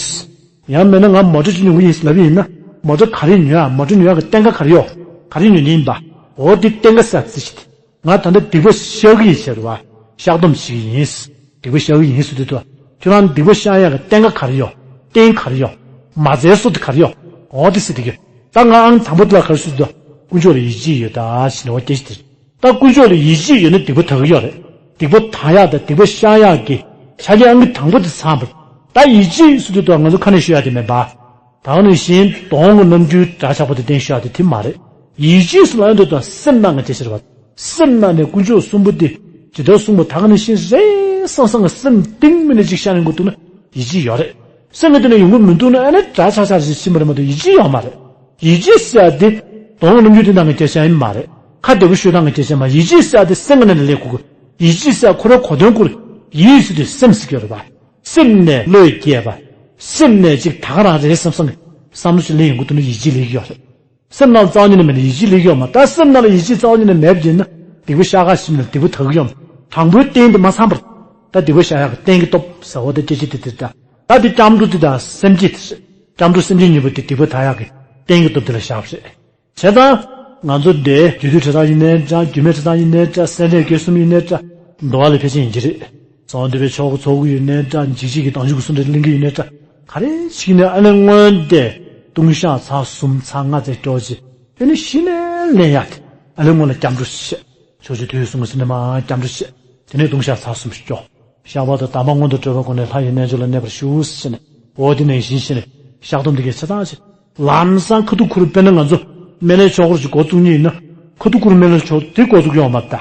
ཡང་མིན་ན་ང་མོ་ཊ་ཅིག་ཉོ་གི་ཡིན་ལབ་ཡིན་ན། མོ་ཊ་ག་རེ་ཉོ་ཡ། མོ་ཊ་ཉོ་ཡ་གི་རྟེན་ཁ་ག་རེ་ཡོད། ག་རེ་ཉོ་ནི་ཡིན་པ། འོ་དེ་རྟེན་ཁ་ཟེར་རྩིས་ཤིག་ང་ད་ལྟ་སྡིག་པ་བཤགས་ཀྱི་ཡིན་ཟེར་བ། བཤགས་སྡོམ་བྱེད་ཀྱི་ཡིན། སྡིག་པ་བཤགས་ཀྱི་ཡིན་ཟེར་དུས་ད། ཁྱོད་རང་སྡིག་པ་བཤགས་ཡག་གི་རྟེན་ཁ་ག་རེ་ཡོད། རྟེན་ག་རེ་ཡོད། མ་རྩའི་སོ་དེ་ག་རེ་ཡོད། འོ་དེ་ཟེར་དེ་གི། ད་ང་ཨང་དང་པོ་དེ་ལ་ག་རེ་ཟེར་དུས་ད། དཀོན་མཆོག་ལ་ཡིད་ཆེས་ཡོད་ད་ཟེར་ནས་འོ་དེ་ཟེར་དེ། ད་དཀོན་མཆོག་ལ་ཡིད་ཆེས་ཡོད་ན་སྡིག་པ་དག་གི་ཡོད་རེད། སྡིག་པ་དག་ཡག་དང་སྡིག་པ་བཤགས་ཡག་གི་ཆ་རྐྱེན་ཨང་ཀི་དང་པོ་དེ་ཚང་བ། ད་ཡིད་ཆེས་ཟེར་དུས་ད་ང་ཚོ་ཁ་ནས་ཤོད་ཡག་དེ་མེད་པ། ད་ག་ནང་བཞིན་གདོང་གི་རྣམ་འགྱུར་འདྲ་ཆགས་པོ་དེ་བསྟན་ཤོད་ཡག་དེ་དེ་མ་རེད། ཡིད་ཆེས་ཟེར་ལབ་ཡོང་དུས་ད་སེམས་ནང་གི་དེ་ཟེར་བ། སེམས་ནང་ནས་དཀོན་མཆོག་གསུམ་པོ་དེ་ཇི་ལྟར་གསུངས་པ་ད་ག་ནང་བཞིན་རེ་སང་སང་གི་སེམས་གཏིང་མིན་ནས་ཅིག་ཤར་ཡོང་གི་འདུག་ན་ཡིད་ཆེས་ཡོད་རེད། སེམས་ཀྱི་སྟེང་ན་ཡོང་གི་མི་འདུག་ན་ཨ་ནི་འདྲ་ཆགས་ཆགས་ཤིག་ཕྱིན་པ་རེད་མ་གཏོགས་ཡིད་ཆེས་ཡོད་མ་རེད། ཡིད་ཆེས་ཟེར་ཡ་དེ་གདོང་རྣམ་འགྱུར་དེ་ནང་གི་སྐད་ཆ་ཡིན་མ་རེད། ཁ་བདེ་པོ་ཤོད་སྟངས་ཀྱི་སྐད་ཆ་མ། ཡིད་ཆེས་ཟེར་ཡ་དེ་སེམས་ཀྱི་ནང་ནས་སླེབས་དགོས་ཀྱི། ཡིད་ཆེས་ཟེར་ཡ་ཁོ་རའི་གོ་དོན་སྐོར། ཡིད་ཟེར་དུས་སེམས་ཟེར་གྱི་ཡོད་རེད་པ། སེམས་ནས་བློས་སྐྱེས་པ། སེམས་ནས་ཅིག་ད་ག་རང་རེད་བསམ་བསམ་གྱི་བསམ་བློ་ཞིག་སླེབས་ཡོང་གི་འདུག་ན་ཡིད་ཆེས་སླེབས་ཀྱི་ཡོད་རེད། སེམས་ནང་རྩ་བ་ཉིད་ནས་མེད་ན་ཡིད་ཆེས་སླེབས་ཀྱི་ཡོད་མ་རེད། ད་སེམས་ནང་ལ་ཡིད་ཆེས་རྩ་བ་ཉིད་ནས་མེད་པ་ཡིན་ན་སྡིག་པ་བཤགས་ག་ཞིག་ན་སྡིག་པ་དག་གི་ཡོད་མ་རེད། དང་པོའི་རྟེན་དེ་མ་ཚང་བར། ད་སྡིག་པ་བཤགས་ཡག་གི་རྟེན་གྱི་སྟོབས་ཟེར་བ་དེ་སྐད་ཆ་དེ་དེ་ད། ད་དེ་སྐྱབས་འགྲོ་དེ་དང་སེམས་བསྐྱེད་དེ་རེད། སྐྱབས་འགྲོ་སེམས་བསྐྱེད་གཉིས་པོ་དེ་སྡིག་པ་དག་ཡག་གི་རྟེན་གྱི་སྟོབས་དེ་ལ་བཞག་པ་རེད། བྱས་ཙང་། ང་ཚོ་འདི་རྒྱུད་སྡེ་ཁྲི་ཚང་ཡིན་ནའི་འདྲ། རྒྱུད་སྨད་ཁྲི་ཚང་ཡིན་ནའི་འདྲ། སེ་འབྲས་དགེ་གསུམ་ཡིན་ནའི་འདྲ། འདུལ་བ་ལ་ཕལ་ཆེར་ཡིན་གྱི་རེད། ཚོགས་འདུ་བའི་ཆོ་ག་ཚོགས་ཀྱི་ཡོད་ནའི་འདྲ། འཇིགས་བྱེད་ཀྱི་དང་ཆོས་ཀྱི་གསུང་འདི་གླེང་གི་ཡོད་ནའི་འདྲ། ག་རེ་བྱེད་ནའི་ཨ་ནི་སྔོན་དེ་ལྟུང་བཤགས་ཚར་གསུམ་ཚར་ལྔ་ཙམ་སྐྱོར་རྗེས་དེ་ནི་གཞི་ནས་ལེན་ཡག་དེ་ཨ་ནི་སྔོན་ལ་སྐྱབས་འགྲོ་བྱེད། ཕྱོགས་བཅུའི་དུས་གསུམ་གྱི་སེམས་ནི་མ་སྐྱབས་འགྲོ་བྱེད། དེ་ནས་ལྟུང་བཤགས་ཚར་གསུམ་སྐྱོར། བཤགས་པ་དང་དམ་པ་མངོན་དུ་གྲོལ་བའི་སྒོ་ནས་ལྷ་ཡི་རྣལ་འབྱོར་ལ་གནས་པར་ཞུ་ཟེར་ནས་འོ་དེ་ནས་བཞིན་བཞིན་ནས་བཤགས་སྡོམ་དེ་གའི་ཆ་ཚང་བྱེད། ལམ་སང་ཁ་ཐུག་ཁུར་དཔེར་ན་ང་ཚོ་སྨན་བླའི་ཆོ་ག་ཅིག་འགོ་བཙུགས་མཁན་ཡིན་ན་ཁ་ཐུག་ཁུར་སྨན་བླའི་ཆོ་ག་དེ་འགོ་བཙུགས་ཡོང་མ་ད།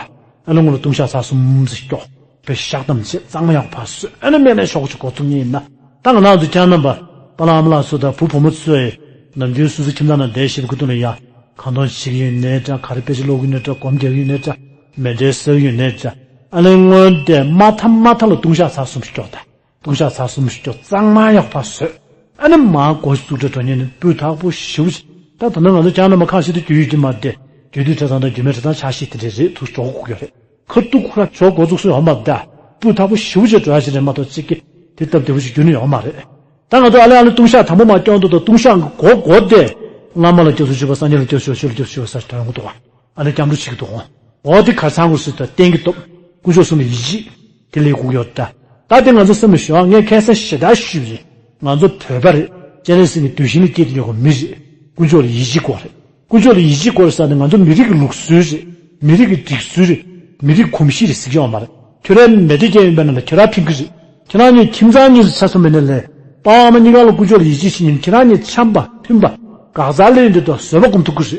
ཨ་ནི་སྔོན་ལ་ལྟུང་བཤགས་ཚར་གསུམ་ཟིག་སྐྱོར། དཔེ་བཤགས་སྡོམ་བྱེད་གཙང་མ་ཡག་པ་ཕར་བཟོས། ཨ་ནི་སྨན་བླའི་ཆོ་ག་ཅིག་འགོ་བཙུགས་མཁན་ཡིན་ན་ད་ང་རང་ཚོ་ཁྱེད་རྣམ་པ་པ་ལགས་ཨ་མ་ལགས་ཚོ་དང་བུ་བུ་མོ་ཚོས་ནམ་རྒྱུན་སོ་སོའི་ཁྱིམ་ཚང་ནང་བསྡད་བཞིན་པའི་ཁ་ཐུག་ལ་ཡང་ཁ་འདོན་བྱེད་ཀྱི་ཡོད་ནའི་འདྲ། ག་རེ་དཔེ་ཆ་ཀློག་གི་ཡོད་ནའི་འདྲ། སྒོམ་རྒྱག་གི་ཡོད་ནའི་འདྲ། མཎྜལ་གསོལ་གྱི་ཡོད་ནའི་འདྲ། ཨ་ནི་སྔོན་དེ་མ་མཐའ་མ་མཐའ་ལ་ལྟུང་བཤགས་ཚར་གསུམ་སྐྱོར་ད། ལྟུང་བཤགས་ཚར་གསུམ་སྐྱོར་གཙང་མ་ཡག་པ་བཟོས། ཨ་ནི་མ་འགོ་བཙུགས་འདྲ་འགྲོ་མཁན་ནི་སྤུས་དག་པོ་ཞེ་པོ་ཅིག་ད་ད་ནང་ང་ཚོ་ཁྱེད་རྣམ་པ་ཁ་ཤས་དེ་རྒྱུས་ཡོད་ཀྱི་མ་རེད། རྒྱུད་སྡེ་ཁྲི་ཚང་དང་རྒྱུད་སྨད་ཁྲི་ཚང་ཆ་ཤས་དེ་འདྲས་རེད། ཐུགས་འཇོག་དགོས་ཀྱི་རེད། ཁ་ཐུག་ཁོ་ར་ཆོ་ག་འགོ་བཙུགས་སྲོལ་ཡོད་མ་རེད། སྤུས་དག་པོ་ཞེ་པོ་ཅིག་འགྲོ་ཡ་ཞིག་རེད་མ་གཏོགས་གཅིག་གིས་དེ་སྟབས་བདེ་པོ་ཞིག་རྒྱུན་ནས་ཡོད་མ་རེད། ད་ང་ཚོ་ཨ་ལེ་ཨ་ལེ་ལྟུང་བཤགས་དང་པོ་མར་སྐྱོང་དུས་ད་ལྟུང་བཤགས་ཀྱི་འགོ་འགོ་དེ་བླ་མ་ལ་སྐྱབས་སུ་མཆིའོ། སངས་རྒྱས་ལ་སྐྱབས་སུ་མཆིའོ། ཆོས་ལ་སྐྱབས་སུ་མཆིའོ་ཟེར་དྲན་གྱི་འདུག་བ། ཨ་ནི་སྐྱབས་འགྲོ་བྱེད་ཀྱི་འདུག་འོ་དེ་གར་ཚང་དགོས་ཟེར་ད་རྟེན་གྱི་སྟོབས། དཀོན་མཆོག་གསུམ་ལ་ཡིད་ཆེས། དེ་ལས་དགོས་ཡོད་ད། ད་དེ་ང་ཚོ་སེམས་ལ་ཞོག་ངས་ཁ་སང་ཞེ་དྲག་ཞུས་པ་རེད། ང་ཚོ་བོད་པ་རེད། སྤྱན་རས་གཟིགས་ཀྱི་གདུལ་ཞིང་ལ་སྐྱེས་ཏེ་ཡོད་པའི་མི་རེད། དཀོན་མཆོག་ལ་ཡིད་ཆེས་དགོས་རེད། དཀོན་མཆོག་ལ་ཡིད་ཆེས་དགོས་རེད་ཟེར་ནས་ང་ཚོ་མི་རིགས་ཀྱི་ལུགས་སྲོལ་རེད། མི་རིགས་ཀྱི་སྒྲིག་སྲོལ་རེད། མི་རིགས་གོམས་གཤིས་རེད་ཟེར་གྱི་ཡོད་མ་རེད། ཁྱོད་རའི་མེ་དེ་ཅན་ཡིན་པ་ན་ལ་ཁྱོད་ར་ཕན་གི་རེད། ཁྱེད་རང་གཉིས་ཁྱིམ་ཚང་གཉིས་སུ་ཆ་མཚོན་པ་ན་ལས་པ་ཨ་མ་གཉིས་ཀ་ལ་དཀོན་མཆོག་ལ་ཡིད་ཆེས་བྱེད་ཉིན་ཁྱེད་རང་གཉིས་འཆམ་པ་མཐུན་པ་དགག་རྩ་ལེན་འདོད་དང་བཟོད་པ་སྒོམ་ཐུབ་གི་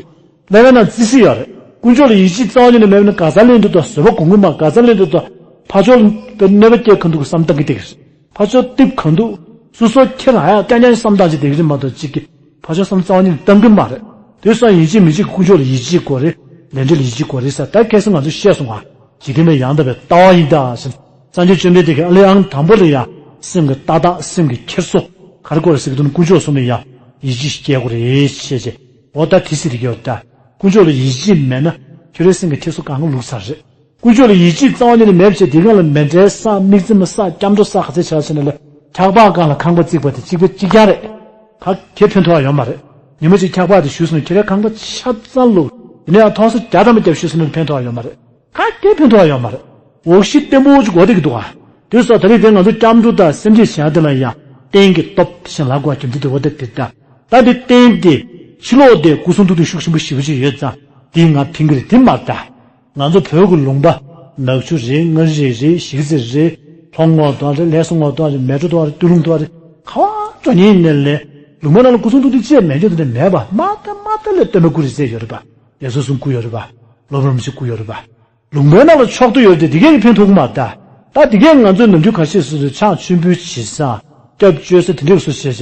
རེད། ལས་ན་ན་བརྩི་སྲིད་ཡོད་རེད། དཀོན་མཆོག་ལ་ཡིད་ཆེས་རྩ་བ་ཉིད་ནས་མེད་ན་དགག་རྩ་ལེན་འདོད་དང་བཟོད་པ་སྒོམ་གི་མ་དགག་རྩ་ལེན་འདོད་དང་ཕ་ཕྱོགས་ལ་གནོད་པ་སྐྱེལ་གང་འདུག་གི་བསམ་བཏང་གི་བསྡད་གི་རེད། ཕ་ཕྱོགས་རྟིབ་གང་འདུག་སོ་སོ་ཁྱེད་རང་ཡང་རྐྱང་རྐྱང་བསམ་བཏང་ཅིག་བསྡད་གི་རེད་མ་གཏོགས་གཅིག་གི་ཕ་ཕྱོགས་བསམ་རྩ་བ་ཉིད་ནས་བཏང་གི་མ་རེད། དེ་སང་ཡིན་གཅིག་མིན་གཅིག་དཀོན་མཆོག་ལ་ཡིད་ཆེས་དགོས་རེད། ལས་འབྲས་ལ་ཡིད་ཆེས་དགོས་རེད་ཟེར་ད་ཁ་སང་ང་ཚོས་བཤད་སོང་ང་། འཇིག་རྟེན་པའི་ཡང་དག་པའི་ལྟ་བ་ཡིན་ད་ཟེར། སངས་རྒྱས་བཅོམ་ལྡན་འདས་ཀྱིས་ཨ་ལེ་ཨང་དང་པོ་ལ་ཡང་སེམས་ཀྱི་ལྟ་སྟངས་སེམས་ཀྱི་འཁྱེར་སོ་ག་རེ་དགོས་རེད་ཟེར་གྱི་འདུག་ན་དཀོན་མཆོག་གསུམ་ལ་ཡང་ཡིད་ཆེས་སྐྱེ་དགོས་རེད་ཞེས་བྱས། འོ་ད་དེ་སྲིད་དེ་གྱོད་ད་དཀོན་མཆོག་ལ་ཡིད་ཆེས་མེད་ན་ཁྱོད་རའི་སེམས་ཀྱི་འཁྱེར་སོ་གང་ག་ལུག་ཚར་རེད། དཀོན་མཆོག་ལ་ཡིད་ཆེས་རྩ་བ་ཉིད་ནས་མེད་བྱས་དེ་སྒང་ལ་མེ་འདྲའི་བསགས་མིག་རྩེ་མ་བསགས་སྐྱབས་འགྲོ་བསགས་ག་ཚད་བྱས་ལ་བྱས་ན་ལས་འཁྱག་པ་སྒང་ལ་ཁང་པ་བརྩིགས་པ་དེ་གཅིག་པ་གཅིག་རྐྱང་རེད། ག་གེ་ཕན་ཐོགས་ཡོད་མ་རེད། ཉི་མ་གཅིག་འཁྱག་པ་དེ་ཞུས་སོང་ཁྱེད་རའི་ཁང་པ་ཆ་ཚང་ལུག་ཡིན་ན་ཡང་ཐོག་ས་བརྒྱ་ཐམ་པ་བརྒྱབ་ཞུས་སོང་ཕན་ཐོགས་ཡོད་མ་རེད། ག་གེ་ཕན་ཐོགས་ཡོད་མ་རེད། འོག་གཞི་བརྟན་པོ་ཅིག་འོ་དེ་གི་འདུག་ཨ། དེ་སོགས་ད་རེས་དེ་ང་ཚོ་སྐྱབས་འགྲོ་དང་སེམས་བསྐྱེད་བྱ་དེ་ལ་ཡང་རྟེན་གྱི་སྟོབས་ཞེས་ལབ་དགོས་རྒྱུ་མཚན་དེ་འོ་དེ་དེ་ལྟ། ད་དེ་རྟེན་དེ་ཕྱི་ལོགས་དེ་སྐུ་གསུང་ཐུགས་དེ་ཤུགས་ཆེན་པོ་ཞེ་པོ་ཅིག་ཡོད་ཙང་དེ་ང་ཕན་གི་རེད་དེ་མ་རེད་ད། ང་ཚོ་བོད་ཀྱི་ལུང་པ་ནག་ཆུ་རེད། མངའ་རིས་རེད། གཞིས་རྩེ་རེད། ལྷོ་ངོས་དང་རེད། ལྷ་ས་ངོས་དང་རེད། མལ་གྲོ་དང་རེད། སྟོད་ལུང་དང་རེད། ག་བ་འགྲོ་ཉིན་ནས་ལས་ལུང་པ་ནང་ལ་སྐུ་གསུང་ཐུགས་དེ་ཅེས་མེད་རྒྱུ་དེ་འདྲ་མེད་པ། མ་ད་མ་ད་ལས་སྟོན་པ་སྐུ་རེ་རྩེ་ཡོད་རེད་པ། རྒྱ་མཚོ་གསུམ་སྐུ་ཡོད་རེད་པ། སློབ་དཔོན་རིན་པོ་ཆེ་སྐུ་ཡོད་རེད་པ། ལུང་པའི་ནང་ལ་ཕྱོགས་བསྡུ་ཡོད་རེད་དེ་དེ་གས་ཀྱི་ཕན་ཐོགས་ཀྱི་མ་རེད་ད། ད་དེ་གས་ང་ཚོའི་ནམ་རྒྱུན་ཁ་ཤས་སུ་ཕྱག་མཆོད་འབུལ་བྱེད་ས་སྐྱབས་བཅོལ་ས་དེ་འདྲས་སུ་བྱས་བྱས་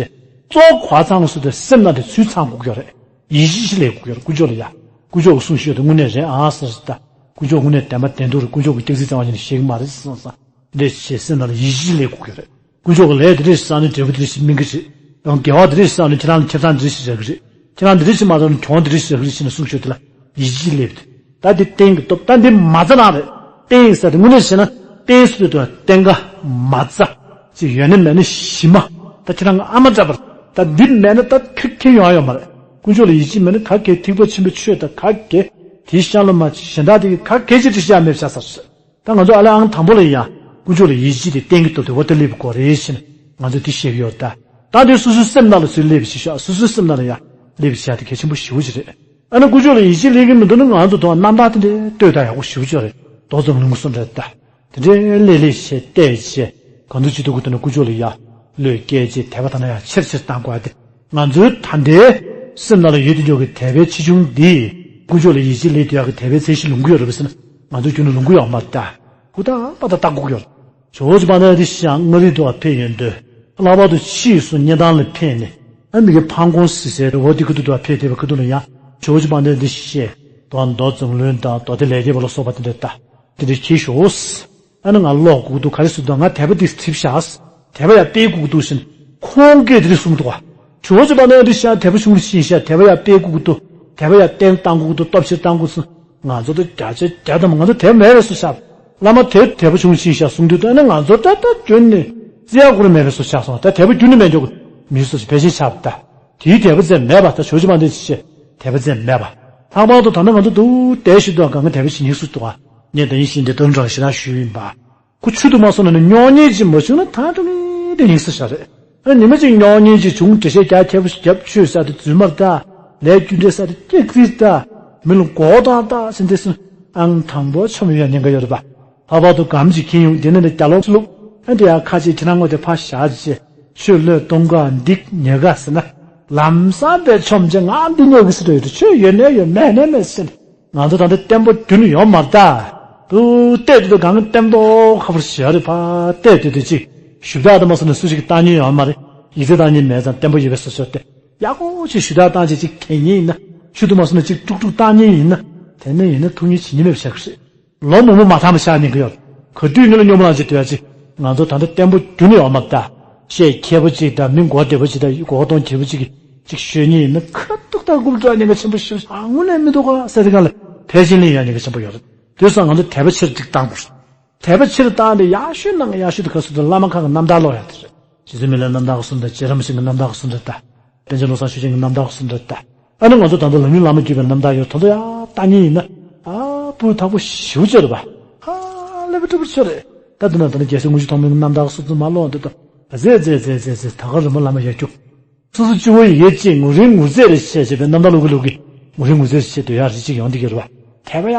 གཙོ་བོ་ག་ཚང་སུ་དེ་སེམས་ནང་དེ་ཚུལ་ཚང་དགོས་ཀྱི་ཡོད་རེད། ཡིད་ཆེས་ལས་དགོས་ཀྱི་ཡོད་རེད། དཀོན་མཆོག་ལ་ཡ། དཀོན་མཆོག་གི་གསུང་ཞུས་ཏེ་དངོས་གནས་རེད་ཨང་ཟེར་ད། དཀོན་མཆོག་དངོས་གནས་བདེན་པ་བདེན་དུ་རེད། དཀོན་མཆོག་གི་སྐྱག་རྫུན་རྩ་བ་ཉིད་ནས་བཤད་ཀྱི་མ་རེད་ཟེར་སོང་ཙང་འདྲས་བྱས་སེམས་ནང་ལ་ཡིད་ཆེས་ལས་དགོས་ཀྱི་རེད། དཀོན་མཆོག་གི་ལས་དེ་འདྲས་བསགས་ནས་འབྲས་བུ་དེ་འདྲས་ཞིག་སྨིན་གྱི་རེད། ཡང་དགེ་བ་དེ་འདྲས་བསགས་ནས་ཁྱེད་རང་ལ་ཁེ་བཟང་འདི་འདྲས་ཞིག་རག་གི་རེད། ཁྱེད་རང་འདི་འདྲས་ཞིག་མ་རག་ན་གྱོང་འདི་འདྲས་ཞིག་རག་གི་རེད་ཟེར་ནས་གསུང་ཞུ་དེ་ལ་ཡིད་ཆེས་སླེབས་ཏེ། ད་འདི་རྟེན་གྱི་སྟོབས་ད་འདི་མ་རྩ་ན་རེད། རྟེན་ཟེར་དེ་དངོས་གནས་བྱས་ན་རྟེན་ཟེར་དུས་རྟེན་ཀ་མ་རྩ་ཅིག་ཡོད་ན་མེད་ན་གཞི་མ། ད་ཁྱེད་རང་གི་ཨ་མ་འདྲ་པར་ད་འདི་མེད་ན་ད་ཁེ་ཁེ་ཡོང་ཡ་ཡོད་མ་རེད། དཀོན་མཆོག་ལ་ཡིད་ཆེས་མེད་ན་ག་གེ་ཐེག་པ་ཆེན་པོའི་ཆོས་དང་ག་གེ་དེའི་ཤང་ལ་མ་གཞན་དག་དེ་ག་གེ་ཅིག་འདྲི་བྱ་མེད་བྱ་ས་རེད། ད་ང་ཚོ་ཨ་ལེ་ཨང་དང་པོ་ལ་ཡང་དཀོན་མཆོག་ལ་ཡིད་ཆེས་དེ་གཏན་གྱི་སྟོབས་དེ་འོ་ད་སླེབས་དགོས་རེད་ཟེར་ནས་ང་ཚོས་དེ་བཤད་ཀྱི་ཡོད་ད། ད་དེ་སོ་སོའི་སེམས་ནང་ལ་ཚུར་སླེབས་ཤིག་ཤག་སོ་སོའི་སེམས་ནང་ལ་ཡང་སླེབས་ཤག་དེ་གལ་ཆེན་པོ་ཞེ་པོ་ཅིག་རེད། ཨ་ནི་དཀོན་མཆོག་ལ་ཡིད་ཆེས་སླེབས་ཀྱི་མི་འདུག་ན་ང་ཚོ་དང་རྣམ་ཐར་དེ་འདྲའི་ལྟོས་དང་ཡག་པོ་ཞེ་པོ་ཅིག་རེད། མདོ་ཙམ་ལུང་གསུམ་རེད་ད། དེ་འདྲའི་ལས་ལས་བྱས་བལྟས་བྱས་གང་འདུག་ཅི་འདུག་གི་དེ་ནི་དཀོན་མཆོག་ལ་ཡ་བློས་བཀལ་བྱས་དད་པ་དང་ན་ཡང་ཆེར་ཆེར་བཏང་དགོས་ཏེ། ང་ཚོའི་ད་ལྟའི་སེམས་ནང་ལ་ཡོད་དེ་འཇོག་གི་དད་པའི་ཆེ་ཆུང་འདི་དཀོན་མཆོག་ལ་ཡིད་ཆེས་ལས་དུ་ཡག་གི་དད་པའི་ཚད་གཞི་ལོངས་ཀྱི་ཡོད་རེད་པས་ཟེར་ན་ང་ཚོ་རྒྱུན་ནས་ལོངས་ཀྱི་ཡོད་མ་རེད་ད། ཧུར་ཐག་པ་ད་ལྟ་དགོས་ཀྱི་ཡོད་རེད། ཇོ་བོ་རྗེ་དཔལ་ལྡན་འདས་ཤང་མངའ་རིས་དུ་བ་ཕེབས་ཡོང་དུས་ལྷག་པར་དུ་ཕྱིས་སུ་གཉན་ཐང་ལ་ཕེབས་ནས་ཨ་མི་གི་ཕང་གོང་སི་སའི་རི་བོ་འདི་ཁུ་ཏུ་དུ་བ་ཕེབས་བསྡད་པའི་ཁུ་ཏུ་ལ་ཡང་ཇོ་བོ་རྗེ་དཔལ་ལྡན་འདས་ཤེས་དོན་མདོ་ཙམ་ལུང་དང་མདོ་སྡེ་ལས་རྒྱས་པ་ལ་སོགས་པ་དེ་འདྲ་ལྟ། དེ་འདྲ་གྱིས་ཤོག་ཨ་ནི་ང་ཀློག་དགོས་འདུག་ག་རེ་ཟེར་འདུག་ང་དད་པ་འདི་བྲིས་བཞག་དད་པ་ཡང་སྤེལ་དགོས་འདུག་ཟེར་ཁོང་གིས་དེ་འདྲ་གསུངས་འདུག་ག་ཇོ་བོ་རྗེ་དཔལ་ལྡན་འདས་ཤང་དད་པ་ཆུང་རུ་ཕྱིན་ཤག་དད་པ་ཡང་སྤེལ་དགོས་འདུག་དད་པ་ཡང་བརྟན་བཏང་དགོས་འདུག་སྟོབས་ཆེར་བཏང་དགོས་ཟེར། ང་ཚོ་ད་བརྒྱ་ཆ་བརྒྱ་དང་ང་ཚོ་དད་པ་མེད་པའི་བཟོ་ཆགས། བླ་མ་དད་དད་པ་ཆུང་རུ་ཕྱིན་ཤག་གསུངས་དུས་ད་ནི་ང་ཚོ་ད་ལྟ་རྒྱུན་ནས་བརྩི་ཡག་ཁོ་རང་མེད་པའི་བཟོ་ཆགས་སོང་། ད་དད་པ་རྒྱུན་ནས་མེད་འཇོག་གི་མི་བཟོ་ཆགས་ཕལ་ཆེར་ཆགས་པ་ད། དེའི་དད་པ་ཙམ་མེད་པ་ད་ཇོ་བོ་རྗེ་དཔལ་ལྡན་འདས་ཤེས་དད་པ་ཙམ་མེད་པ། ལྷག་པར་དུ་ད་ལྟ་ང་ཚོ་འདུག་བསྡད་ཤི་འདུག་གང་ག་དད་པ་བྱེད་སྙིང་སུ་འདུག་ག་ངས་ད་ཡིན་ཤིན་ཏུ་དོན་གྲུབ་ལ་ཞེ་དྲག་ཞུས་ཡིན་པ། ཁོ་ཆུ་དུ་མ་སོང་ན་ནི་སྨྱོ་ཉེས་ཅིག་མ་བྱུང་ན་ད་དུང་ནི་དེ་ཡིན་ས་ཤ་རེད། ཨ་ཉི་མ་གཅིག་སྨྱོ་ཉེས་ཅིག་བྱུང་འགྲེལ་བཤད་རྒྱ་ཆེ་པོ་ཞིག་རྒྱབ་ཆོས་ས་དེ་རྫུན་མར་ལྟ། ལས་རྒྱུ་འབྲས་ས་དེ་སྐྱག་རྫུན་ལྟ། མི་ལ་མགོ་བཏང་ལྟ་ཟེར་འདི་སུ་ཨང་དང་པོ་ཆོམ་ཡོད་ཉེན་ཁ་ཡོད་རེད་པ། ལྷག་པར་དུ་སྒམ་ཅིག་འཁྱེར་ཡོང་དེ་ནས་ནི་རྒྱ་ལོག་ལུག་ཨ་འདི་ཡང་ཁ་ཅིག་ཁྱེད་རང་ངོ་དེ་ཕ་བཞག་ཅེས་ཆོས་བློས་གཏོང་ག་འདི་ཉེ་ག་ཟེར་ན། ལམ་སང་པའི་ཆོམ་ཅེ་ང་འདི་ཉོ་གི་སི་རེད་ཆོས་ཡོད་ནས་ཡོད་མེད་ནས་མེད་ཟེར། ང་ཚོ་ད་ལྟ་བརྟན་པོ་རྒྱུན་ཡོད་མ་རེད་ད། དུ་བལྟས་དུས་གང་གི་བརྟན་པོ་ཁ་པར་བཞག་རེད་ཕ་བལྟས་དུས་དུ་ཅིག་ཞུ་དག་དུ་མ་སོང་ན་སུ་ཞིག་གིས་བཏང་ཉེན་ཡོད་མ་རེད། ཡིག་ཚད་བཏང་ཉེན་མེད་ཙང་བརྟན་པོ་ཡོད་པའི་སོ་སོ་སྟེ། ཡག་པོ་ཅིག་ཞུ་དག་བཏང་ཅིག་ཅིག་གན་ཉེན་ཡིན་ན་ཆུ་དུ་མ་སོང་ན་ཅིག་དཀྲུག་དཀྲུག་བཏང་ཉེན་ཡིན་ན་དེ་ནས་ཡིན་ན་ཐུག་ཉེན་བྱེད་ཉེན་མེད་པ་བྱ་གི་རེད། ལོ་མང་པོ་མ་ཐང་མ་ཤར་ཉེན་གི་ཡོད། ག་དུས་ནི་ལ་སྙོམས་ལངས་ཅིག་དུས་ཡ་ཅིག་ང་ཚོ་ད་ལྟ་བརྟན་པོ་རྒྱུན་ཡོད་མ་རེད་ད། བཤད་མཁས་པོ་ཅིག་དང་མི་མགོ་བདེ་པོ་ཅིག་དང་མགོ་གདོང་རྒྱས་པོ་ཅིག་གིས་ཅིག་ཤོད་ཉེན་ཡིན་ན་ཁ་ཐུག་ད་རྐུབ་བཀྲ་ཉེན་ཁ་ཆེན་པོ་ཞིག་དངོས་གནས་མི་འདུག་ག་ཟེར་དེ་གང་ལ་ཕལ་ཆེར་ལེན་ཡ་ཉེན་ཁ་ཆེན་པོ་ཡོད་རེད། དེ་སོང་ང་ཚོ་དད་པ་ཆེར་ཅིག་བཏང་དགོས། དད་པ་ཆེར་བཏང་སྟེ་ཡག་ཤོས་ནང་ཡག་ཤོས་དེ་ག་སུ་དང་བླ་མ་ཁག་གི་རྣམ་ཐར་ཀློག་ཡ་དེ་རེད། རྗེ་བཙུན་མི་ལའི་རྣམ་ཐར་གསུམ་དང་རྗེ་རིན་པོ་ཆེ་གི་རྣམ་ཐར་གསུམ་རེད་ད། པཎ་ཆེན་བློ་བཟང་ཆོས་རྒྱན་གྱི་རྣམ་ཐར་གསུམ་རེད་ད། ཨ་ནི་ང་ཚོ་ད་ལྟ་ལམ་རིམ་བླ་མ་བརྒྱུད་པའི་རྣམ་ཐར་ཡོད་དོ་ཚོ་ཡ་ལྟ་ཉེན་ཡིན་ན། ཨ་སྤུས་དག་པོ་ཞེ་པོ་ཅིག་རེད་པ། ཧ་ལས་པ་སྤྲོ་པོ་ཆེ་རེད། ད་དེ་ན་ད་ནི་རྒྱལ་སྲས་དངུལ་ཆུ་ཐོགས་མེད་ཀྱི་རྣམ་ཐར་གསུམ་ཚོ་མ་ཀློག་འདི་ད། ཟེ་ཟེ་ཟེ་ཟེ་ཟེ་ད་ག་རི་མོ་བླ་མ་ཡར་རྒྱུག་སོ་སོ་སྤྱི་བོ་ཡི་གེ་གཅིག་ངུ་རིང་ངུ་རྫས་རེ་བྱས་བྱས་པའི་རྣམ་ཐར་ཀློག་གི་ཀློག་གི་ངུ་རིང་ངུ་རྫས་རེ་བྱས་དུ་ཡ་རི་གཅིག་ཡོང་འདི་གི་རེད་པ། དད་པ་ཡ་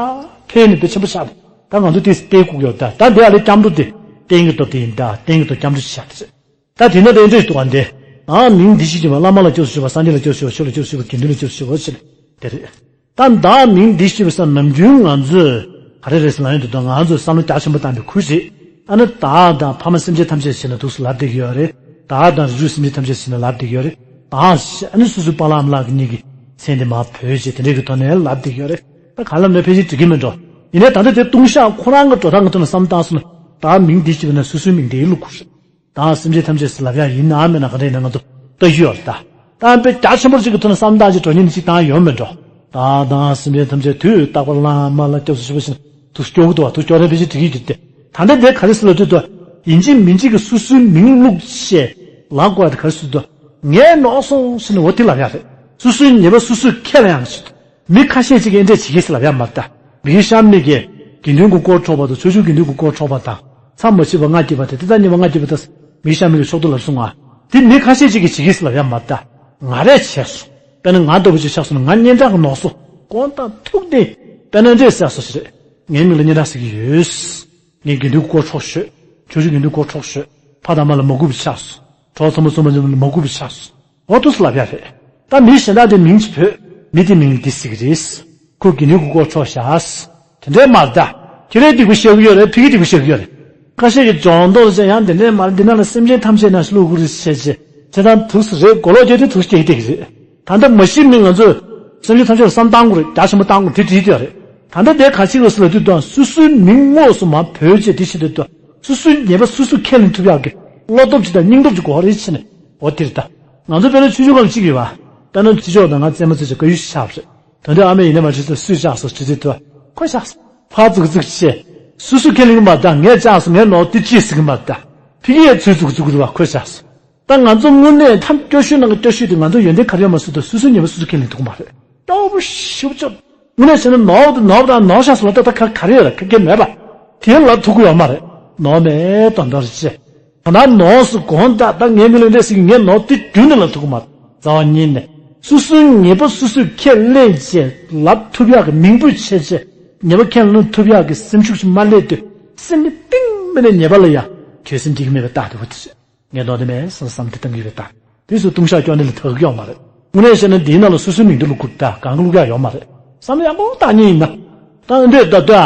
ཕན་ནི་དཔེ་ཆེན་པོ་ཆགས། ད་ང་ཚོ་དེ་བལྟས་བསྐུགས་ཡོད་ད། ད་འདི་ཨ་ལས་སྐྱབས་འགྲོ་དེ་རྟེན་གྱི་སྟོབས་དེ་ཡིན་ད། རྟེན་གྱི་སྟོབས་སྐྱབས་འགྲོ་ཞེས་བྱ་དེ་རེད། ད་དེ་ན་དེ་འདྲས་འདུག་ག་འདི། ཨ་མིང་འདི་ཞེས་བྱ་བ་བླ་མ་ལ་སྐྱབས་སུ་མཆིའོ། སངས་རྒྱས་ལ་སྐྱབས་སུ་མཆིའོ། ཆོས་ལ་སྐྱབས་སུ་མཆིའོ། དགེ་འདུན་ལ་སྐྱབས་སུ་མཆིའོ། ཆོས་ལ་སྐྱབས་སུ་མཆིའོ། དགེ་འདུན་ལ་སྐྱབས་སུ་མཆིའོ། ཞེས་དེ་རེད། ད་བདག་མིང་འདི་ཞེས་པའི་ས་ནམ་རྒྱུན་ང་ཚོས་ག་རེ་རེད་ཟེར་ལབ་ཡོང་དུས། ད་ང་ཚོས་བསམ་བློ་རྒྱ་ཆེན་པོ་བཏང་བའི་ཁུལ་རེད། ཨ་ནི་བདག་དང་ཕ་མ་སེམས་ཅན་ཐམས་ཅད་ཟེར་ནས་འདུག་སེ་ལབ་བསྡད་ཀྱི་ཡོད་རེད། བདག་དང་རིགས་དྲུག་སེམས་ཅན་ཐམས་ཅད་ཟེར་ནས་ལབ་བསྡད་ཀྱི་ཡོད་རེད། བདག་ཟེར་ཨ་ནི་སོ་སོའི་པཱ་ལགས་ཨ་མ་ལགས་ཀྱི་གཉིས་ཀྱི་མཚན་དེ་མར་བོས་བྱས་དེ་འདྲས་ཀྱི་ཐོག་ནས་ལབ་བསྡད་ཀྱི་ཡོད་རེད། ད་གང་ལབ་ན་ཕལ་ཆེར་འགྲིག་གི་མེད་འགྲོ། ཡིན་ནའི་ད་ལྟ་དེ་ལྟུང་བཤགས་ཁོ་རང་གི་འགྲོ་སྟངས་ཀྱི་ཐོག་ནས་བསམ་བློ་བཏང་སོང་ན། བདག་མིང་འདི་ཞེས་པ་ན་སོ་སོའི་མིང་དེ་ཡིན་ལུགས་ཁུར། བདག་སེམས་ཅན་ཐམས་ཅད་ཟེར་ལབ་ཡག་ཡིན་ནམ་མེད་ན་ག་འདྲ་ཡིན་ན་ང་ཚོ་ལྟ་རྒྱུ་ཡོད་རེད་ད། ད་དཔེ་རྒྱ་ཆེན་པོ་ཅིག་གི་ཐོག་ནས་བསམ་བློ་བཏང་ཅིག་འགྲོ་མཁན་ཅིག་བཏང་ཡོང་མེད་འགྲོ། བདག་དང་སེམས་ཅན་ཐམས་ཅད་དུས་རྟག་པར་བླ་མ་ལ་སྐྱབས་སུ་མཆིའོ་ཞེས་ཐུགས་སྐྱོ་གི་འདུག་བ། ཐུགས་སྐྱོ་རེ་ཕལ་ཆེར་འགྲིག་གི་འདུག་སྟེ། ད་ལྟ་དེ་ག་རེ་ཟེར་ལབ་དུས་དུ། ཡིན་གཅིག་མིན་གཅིག་གི་སོ་སོའི་མིང་བླུགས་བྱས་ལབ་དགོས་པ་དེ་ག་རེ་ཟེར་དུས། ངས་ནོར་སོང་ཟེར་ནས་འོ་དེ་ལབ་ཡག་རེད། སོ་སོའི་ཉེས་པ་སོ་སོས་ཁས་ལེན་ཡག་ཞིག་མི་ཁ་ཤས་ཅིག་གིས་འདི་འདྲས་བྱེད་ཀྱི་ཟེར་ལབ་ཡག་མ་རེད་ད། མི་གི་ཤ་མི་གིས་དགེ་འདུན་གྱི་དཀོར་འཕྲོག་པ་དང་། ཆོས་ཕྱོགས་དགེ་འདུན་གྱི་དཀོར་འཕྲོག་པ་དང་། མཚམས་མ་མཆིས་པ་ལྔ་བགྱིས་པ་དང་། དེ་དག་ཉེས་པ་ལྔ་བགྱིས་པ་དང་། མི་གི་ཤ་མི་གིས་ཕྱོགས་གཏོགས་ལབ་སོང་ང་། དེ་མི་ཁ་ཤས་ཅིག་གིས་བྱེད་ཀྱི་ཟེར་ལབ་ཡག་མ་རེད་ད། ང་རས་བྱས་སོང་། དཔེར་ན་ང་ལྟ་བུ་ཅིག་ཆགས་སོང་ན། ང་སྙན་གྲགས་ཀྱི་ནོར་སོང་། དགོངས་དག་ཐུགས་བདེ། དཔེར་ན་འདྲས་ཟེར་སོང་ཞིག་རེད། ངའི་མིང་ལ་སྙན་གྲགས་ཟེར་གྱི་ཡོད། ངས་དགེ་འདུན་གྱི་དཀོར་འཕྲོག་ཤོད། ཆོས་ཕྱོགས་དགེ་འདུན་གྱི་དཀོར་འཕྲོག་ཤོད། ཕ་དང་མ་ལ་མ་གུས་པ་ཆགས་སོང་། གྲོགས་ཚང་མ་ཚང་མ་ལ་མ་གུས་པ་ཆགས་སོང་། འོ་འདུག་སེ་ལབ་ཡག་རེད། ད་མི་གཞན་དག་དེ་མིང་ཅིག་བོས། མི་དེ་མིང་འདི་ཟེར་གྱི་རེད། ཁོས་དགེ་འདུན་གྱི་དཀོར་འཕྲོག་བཞག་དེ་འདྲས་མ་རེད་ད། ཁྱེད་རས་སྡིག་པ་བཤགས་ཀྱི་ཡོད་རེད། ཕ་གིས་སྡིག་པ་བཤགས་ཀྱི་ཡོད་རེད། ཁ་ཤས་ཀྱིས་སྦྱོང་བརྡར་བྱས། ཡང་དེ་འདྲས་མ་རེད། འདི་ནང་ལ་སེམས་ཅན་ཐམས་ཅད་ནང་བཞིན་བླུག་དགོས་རེད་བྱས་བྱས། བྱས་ཙང་འདུག་སེ་རེད། གོ་ལོག་རྒྱག་དུས་འདུག་སེ་རྒྱག་གི་བསྡད་ཀྱི་རེད། ད་ལྟ་མ་གཞི་མི་ང་ཚོས་སེམས་ཅན་ཐམས་ཅད་ལ་བསམ་བཏང་དགོས་རེད། རྒྱ་ཆེན་པོ་བཏང་དགོས་རེད། དེ་འགྲིག་གི་ཡོད་རེད། ད་ལྟ་དེ་ག་ཅིག་རེད་ཟེར་ལབ་དུས་དང་། སོ་སོའི་མིང་དངོས་སུ་མར་བོས་བྱས་དེ་བྱེད་དུས་དང་། སོ་སོའི་ཉེས་པ་སོ་སོས་ཁས་ལེན་ཐུབ་ཡག་གི་བློ་སྟོབས་ཅིག་དང་སྙིང་སྟོབས་ཅིག་དགོས་རེད་བྱས་ནས། འོ་དེ་རེད་ད། ང་ཚོ་དཔེར་ན་ཆུང་ཆུང་སྒང་ལ་གཅིག་ཡོད་པ། དཔེར་ན་ཕྱི་ཕྱོགས་དང་ང་རྩེད་མོ་རྩེ་བྱས་དཀར་ཡོལ་ཞིག་ཆགས་པ་རེད། དོན་དུ་ཨ་མས་ཡིན་ན་མ་བྱས་ཙང་སུས་ཆགས་སོང་དྲི་དུས་དང་། ཁོས་ཆགས་སོང་། ཕར་རྫིག་རྫིག་བྱས། སོ་སོས་ཁས་ལེན་གྱི་མ་རེད་ད། ངས་ཆགས་སོང་། ངའི་ནོར་འདི་ཅི་ཟེར་གྱི་མ་རེད་ད། ཕ་གིས་ཡང་ཚུར་རྫིག་རྫིག་རེད་པ། ཁོས་ཆགས་སོང་། ད་ང་ཚོ་དངོས་གནས་ཐབས་སྐྱོ་ཤོས་ནང་གི་སྐྱོ་ཤོས་དེ། ང་ཚོ་ཡོན་ཏན་ག་རེ་ཡོད་མ་སུ་དང་སོ་སོའི་ཉེས་པ་སོ་སོས་ཁས་ལེན་ཐུབ་ཀྱི་མ་རེད། སྐྱོ་པོ་ཞེ་པོ་ཅིག་དངོས་གནས་བྱས་ན་ནོར་དང་ནོར་དང་ནོར་ཤག་སོང་ལབ་ད། ད་ག་ག་རེ་ཡོད་རེད། ག་གེ་མེད་པ། དེ་ལབ་ཐུབ་ཀྱི་ཡོད་མ་རེད། ནོར་མེད་དོན་དག་རེད་ཅེས། ད་ནོར་སོང་དགོངས་དག་ད་ངའི་མིང་ལ་འདི་ཟེར་གྱི། ངས་ནོར་དེ་རྒྱུན་ནས་ལབ་ཐུབ་ཀྱི་མ་རེད། རྩ་བ་ཉིད་ནས་སོ་སོའི་ཉེས་པ་སོ་སོས་ཁས་ལེན་བྱས་ལབ་ཐུབ་ཡག་གི་མིང་འབོད་བྱས་བྱས། ཉེས་པ་ཁས་ལེན་ཐུབ་ཡག་གི་སེམས་ཤུགས་ཤིག་མ་སླེབས་དུས། སེམས་ནི་གཏིང་མ་ནས་ཉེས་པ་ལ་ཡ་འཁྱོལ་སེམས་སྐྱེ་གི་མེད་པའི་རྟགས་དེ་འོ་དེ་རེད། ངས་ནོར་དེ་མེད་བསམ་བསམ་དེ་བཏང་གི་ཡོད་པའི་རྟགས། དེ་ཚོ་ལྟུང་བཤགས་སྐྱོན་དེ་ལ་དག་གི་ཡོད་མ་རེད། དངོས་གནས་བཤད་ན་འདིའི་ནང་ལ་སོ་སོའི་མིང་དེ་བླུག་དགོས་རེད་ད། གང་གི་བླུག་ཡག་ཡོད་མ་རེད། བསམ་བློ་ཡག་པོ་བཏང་མཁན་ཡིན་ན། ད་འདི་ལྟ་དུས་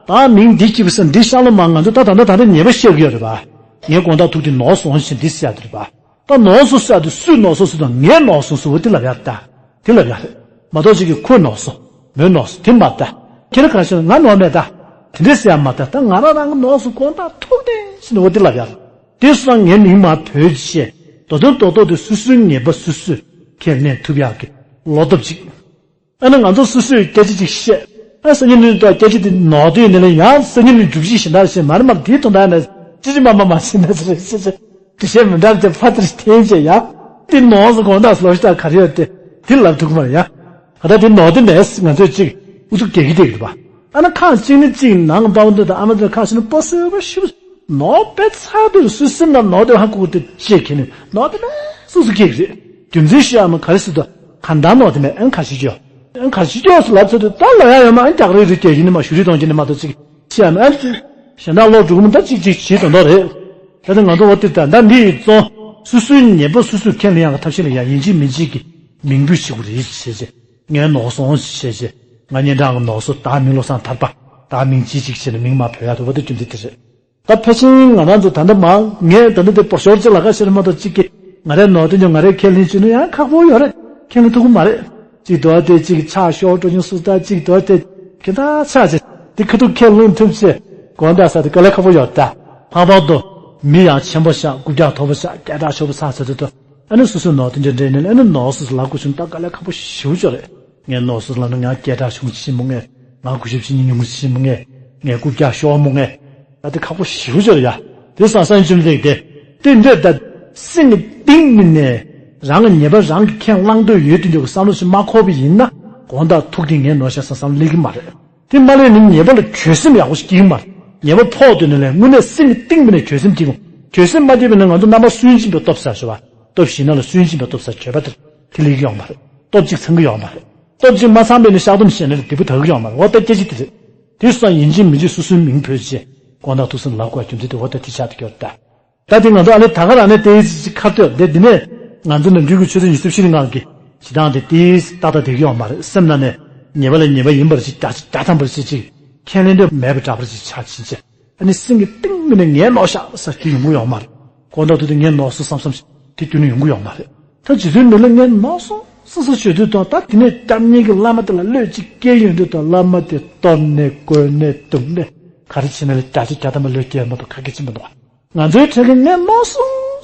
ཨ། ད་མིང་འདི་ཅི་བྱས་ཟེར་འདི་བཤད་ལོ་མ། ང་ཚོ་ད་ད་ལྟ་ད་ལྟ་ཉེས་པ་བཤད་གི་ཡོད་རེད་པ། ངས་དགོངས་དག་ཐུགས་བདེ་ནོར་སོང་ཞེས་འདི་ཟེར་ཡག་དེ་རེད་པ། ད་ནོར་སོང་ཟེར་ཡག་དེ་སུས་ནོར་སོང་ཟེར་དང་། ངས་ནོར་སོང་ཟེར་བ་དེ་ལབ་ཡག་རེད་ད། དེ་ལབ་ཡག་རེད། མ་གཏོགས་ཅིག་གིས་ཁོས་ནོར་སོང་། མོས་ནོར་སོང་། དེ་མ་རེད་ད། ཁྱེད་རང་ག་རེ་བཤད་ན། ང་ནོར་མེད་ད། དེ་འདྲས་ཟེར་ཡག་མ་རེད་ད། ད་ང་རང་རང་གིས་ནོར་སོང་། དགོངས་དག་ཐུགས་བདེ་ཟེར་ནས་འོ་དེ་ལབ་ཡག་རེད། དེ་སོང་ངའི་མིང་མར་བོས་བྱས། མདོ་དོན་རྡོག་རྡོག་དེ་སོ་སོའི་ཉེས་པ་སོ་སོས་ཁས་ལེན་ཐུབ་ཡག་གི་བློ་སྟོབས་ཅིག་ཨ་ནི་ང་ཚོ་སོ་སོས་སྐད་ཆ་ཅིག་བཤད། ཨ་སང་ཉིན་ནས་ད་སྐད་ཆ་དེ་ནོར་དུས་ནས་ལ་ཡང་སང་ཉིན་ནས་བསྒྲུབ་བྱའི་གཞན་དག་བཤད་མ་རེད་མ་རེད། དེའི་དོན་དག་ནས་ཅི་ཅི་མ་མ་མ་བྱེད་ན་ཟེར་བཤད་ཚེ། དེ་བཤད་མི་འདྲ་དེ་ཕ་དེར་འཐེན་བྱས་ཡ། དེ་ནོར་སོང་། དགོངས་དག་ལོ་ཤི་ད་ག་རེ་ཡོད་དེ། དེ་ལབ་ཐུབ་ཀྱི་མ་རེད་ཡ། ད་ལྟ་དེ་ནོར་དེ་མེད། ང་ཚོས་ཅིག་ཨུ་ཚུགས་རྒྱག་གི་བསྡད་ཀྱི་འདུག་པ། ཨ་ན་ཁག་གཅིག་ནས་གཅིག་ནང་པ་བ་འདི་དང་ཨ་མ་འདི་ཁག་གཅིག་ནས་པ་སོས་པ་ཤི་བ། ནོར་དཔེ་ཚར་དུས་སུ་སེམས་ནང་ནོར་དེ་ཧ་གོ་གི་དེ་ཅེས་ཁྱེད་ནས་ནོར་དེ་མེད་སུ་སུ་སྐྱེས་ཀྱི་རེད། རྒྱུ་མཚན་ཤོད་ཨ་མ་ག་རེ་ཟེར་དུས། གང་ལྟར་ནོར་དེ་མེད། ཨན་ག་ཞིག་ཡོད། ཨན་ག་ཞིག་ཡོད་ཟེར་ལབ་ཚར་དུས། ད་ལོ་ཡ་ཡོད་མ། ཨན་རྒྱག་རེས་རེས་རྒྱག་གི་ནི་མ་ཞུ་རེས་གཏོང་གི་ནི་མ་གཏོགས་ཅིག་ཤི་ཨ་མ་ཨན་ཅིག་གཞན་དག་ལོག་འགྲོ་གི་མི་འདུག་ཅིག་ཅིག་བྱེད་དོན་དག་རེད། ད་ལྟ་ང་ཚོ་འོ་དེ་ད་ད་འདི་ཡི་བཙོན། སོ་སོའི་ཉེས་པ་སོ་སོས་ཁས་ལེན་ཡག་གི་ཐབས་ཤེས་ལ་ཡ་ཡིན་གཅིག་མིན་གཅིག་གི་མིང་འབོད་བྱེད་དགོས་རེད་བྱས་བྱས། ངའི་ནོར་སོང་བྱས་བྱས། ང་སྙན་གྲགས་ཀྱི་ནོར་སོང་། བདག་མིང་བློ་བཟང་ཐར་པ། བདག་མིང་ཅི་ཅིག་བྱས་ནས་མིང་མར་བོས་ཡག་འདུག་པ། དེ་རྒྱུ་མཚན་དེ་རེད། ད་ཕལ་ཆེར་ང་རང་ཚོ་ད་ལྟ་མ། ངས་ད་ལྟ་དེ་བོ་ཞོར་ཅིག་ལ་ཁ་ཤས་མ་གཏོགས་ཅིག་གིས་ང་རའི་ནོར་དེ་ཉོ། ང་རའི་ཁས་ལེན་བྱེད་ནི་ཡང་ཁག་པོ་ཡོད་རེད། ཁས་ལེན་ཐུབ་ཀྱི་མ་རེད། ཅིག་འདུག་སྟེ་ཅིག་ཆག་ཤོར་འགྲོ་མཁན་སུ་ད་ཅིག་འདུག་སྟེ་ཁྱེད་ད་ཆག་ཅིག་དེ་ཁ་ཐུག་ཁས་ལེན་ཐུབ་ཅེས་དགོངས་དག་ས་དེ་དཀའ་ལས་ཁག་པོ་ཡོད་ད། ལྷག་པར་དུ་མི་ཡང་ཆེན་པོ་ཤག་རྐུབ་བཀྱག་མཐོ་པོ་ཤག་སྐད་གྲགས་ཆེན་པོ་ཆགས་ཚར་དུས། ཨ་ནི་སོ་སོའི་ནོར་དེ་འདྲ་འདྲེན་ནས། ཨ་ནི་ནོར་སོང་ཟེར་ལབ་དགོས་བྱུང་ད་དཀའ་ལས་ཁག་པོ་ཞེ་པོ་ཅིག་རེད། ངས་ནོར་སོང་ལབ་ན་ང་སྐད་གྲགས་ཆུང་ཆེ་མོ་ངས། ང་གུས་ཞབས་ཆེ་ཉུང་ཆེ་མོ་ངས། ངས་རྐུབ་བཀྱག་ཤོར་མོ་ངས། ད་དེ་ཁག་པོ་ཞེ་པོ་ཅིག་རེད་ཡ། དེ་སང་སང་བཅོམ་ལྡན་འདས་དེ་འདྲ་ད་སེམས་ཀྱི་གཏིང་ནས་རང་གི་ཉེས་པ་རང་གིས་ཁས་བླངས་འདོད་ཡོད་དུས་འདྲ་གི་བསམ་བློ་ཞིག་མ་འཁོར་བ་ཡིན་ན། དགོངས་དག་ཐུགས་ཀྱིས་ངས་ནོར་ཤག་བསམ་བསམ་སླེབས་ཀྱི་མ་རེད། དེ་མ་སླེབས་ན་ཉེས་པ་ལ་འགྱོད་སེམས་ཡག་པོ་ཞིག་སྐྱེ་གི་མ་རེད། ཉེས་པ་ཕོག་འདོད་ན་ལས་དངོས་གནས་སེམས་ཀྱི་གཏིང་ནས་འགྱོད་སེམས་སྐྱེ་དགོས། འགྱོད་སེམས་མ་སྐྱེས་པ་ཡིན་ན་ང་ཚོ་རྣམ་པ་སུན་འབྱིན་པའི་སྟོབས་ཟེར་ཞུ་བ། སྟོབས་ཞིག་ན་ལ་སུན་འབྱིན་པའི་སྟོབས་ཟེར་བརྗོད་པ་དེ་དེ་སླེབས་ཀྱི་ཡོད་མ་རེད། སྟོབས་གཅིག་ཚང་གི་ཡོད་མ་རེད། སྟོབས་གཅིག་མ་ཚང་བས་ནི་བཤགས་སྡོམ་བྱས་ན་ལས་སྡིག་པ་དག་གི་ཡོད་མ་རེད། འོ་ད་སྐད་ཆ་དེ་རེད། དེ་སོང་ཡིན་གཅིག་མིན་གཅིག་སོ་སོའི་མིང་བོས་བྱས་དགོངས་དག་ཐུགས་བསམ་ལབ་དགོས་རྒྱུ་མཚན་དེ་འོ་ད་དེ་ཆགས་ཏེ་སྐྱོར་ད། ད་དེ་ང་ཚོ་ཨ་ལེ་ད་ག་རང་ནས་དེའི་ཁ་ཐོད་དེ་འདི་ནས་ང་ཚོ་ནམ་རྒྱུན་གྱི་ཆུ་ཚོད་ཉི་ཤུ་རྩ་བཞི་ནང་གི་ཞེ་སྡང་དེ་དེའི་ཏག་ཏག་བསྡད་ཀྱི་ཡོད་མ་རེད། སེམས་ནང་ནས་ཉེས་པ་ལ་ཉེས་པ་ཡིན་པར་ཅིག་བརྒྱ་ཆ་བརྒྱ་ཐམ་པར་ཅིག་ཅིག་ཁས་ལེན་འདོད་མེད་པ་འདྲ་པོ་ཅིག་ཆགས་ཕྱིན་ཆད། ཨ་ནི་སེམས་ཀྱི་གཏིང་ནས་ངས་ནོར་ཤག་ཟེར་རྒྱུ་ཡོང་གི་ཡོད་མ་རེད། དགོངས་དག་ཐུགས་དེ་ངས་ནོར་སོང་བསམ་བསམ་ཞིག་དེ་རྒྱུ་ནི་ཡོང་གི་ཡོད་མ་རེད། ད་རྗེ་བཙུན་མི་ལ་ངས་ནོར་སོང་བསམ་བསམ་ཞུ་དུས་དང་ད་དེ་ནས་སྐྱབས་གནས་ཀྱི་བླ་མ་དེ་ལ་བློས་གཅིག་སྐྱེས་ཡོང་དུས་དང་བླ་མ་དེ་གཏོར་ནས་བསྐོལ་ནས་བརྡུང་ནས་ག་རེ་བྱས་ན་ལ་བརྒྱ་ཆ་བརྒྱ་ཐམ་པ་བློས་སྐྱེས་མ་གཏོགས་ཁ་སྐད་ཅིག་མི་འདུག་ང་ཚོའི་གྲས་ཀྱི་ངས་ནོར་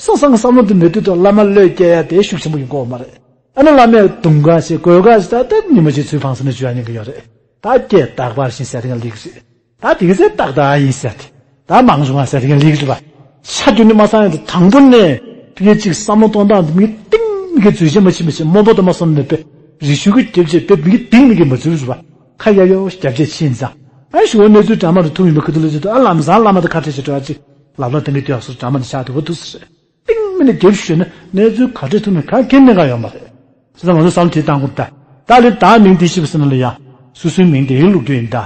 སོང་བསམ་བསམ་གྱི་བསམ་བློ་དེ་མེད་དུས་དང་བླ་མ་བློས་སྐྱེས་ཡ་དེ་ཤུགས་ཆེན་པོ་ཡོང་གི་ཡོད་མ་རེད། ཨ་ནི་བླ་མས་བརྡུང་ག་ཞེས་བསྐོལ་ག་ཞེས་ད་ལྟ་ཉི་མ་གཅིག་ཚུར་ཕངས་སེ་ནས་འཇུ་ཡ་ཉན་གི་ཡོད་རེད། ད་སྐད་རྟག་པར་བཞིན་ཟེར་དེ་ཡང་ལེགས་རེད། ད་དེ་ག་ཚད་རྟག་རྟག་ཡིན་ཟེར་ཏེ། ད་མང་བྱུང་བ་ཟེར་དེ་ཡང་ལེགས་རེད་པ། ཆ་རྒྱུ་ནི་མ་སང་ཡང་དེ་དང་པོ་ནས་དེ་གའི་གཅིག་བསམ་བློ་གཏོང་སྟངས་དེ་མི་གཏིང་མི་གའི་འཛུལ་བྱེད་མ་ཕྱིན་པ་ཞིག་རྨོངས་པ་དུ་མ་སོང་ནས་པས་རི་ཆུ་གི་རྒྱབ་བྱེད་པས་མི་གཏིང་མི་གའི་མ་འཛུལ་རེད་པ། ཁ་ཡ་ཡོ་རྒྱབ་བྱེད་ཕྱིན་ཙང་། ཨ་ཞུ་བ་གནས་ཚུལ་འདྲ་མ་རུ་ཐུག་ཡིན་པ་ཁ་ཐུག་ལ་ཅི་ཐུག་ཨ་ལམ་སང་བླ་མ་དང་ཁ་བྲལ་བྱེད་འགྲོ་བ་ཅིག་ལབ་ལ་དེ་འདྲ་དུས་ཡག་སོ་འདྲ་མ་འདི་ཆགས་དུ་བ་འདུག་ཟེར། གཏིང་མི་ནས་རྒྱབ་ཞུས་ན་གནས་ཚུལ་ག་འདྲ་ཐུག་ན་ག་གེ་གནད་འགག་ཡོད་མ་རེད། བྱས་ཙང་ང་ཚོ་བསམ་བློ་དེ་བཏང་དགོས་ད། ད་ལས་བདག་མིང་འདི་ཤེས་པ་ཟེར་ན་ལ་ཡ། སོ་སོའི་མིང་དེ་ཡིན་ལུགས་རྒྱུ་ཡིན་ད།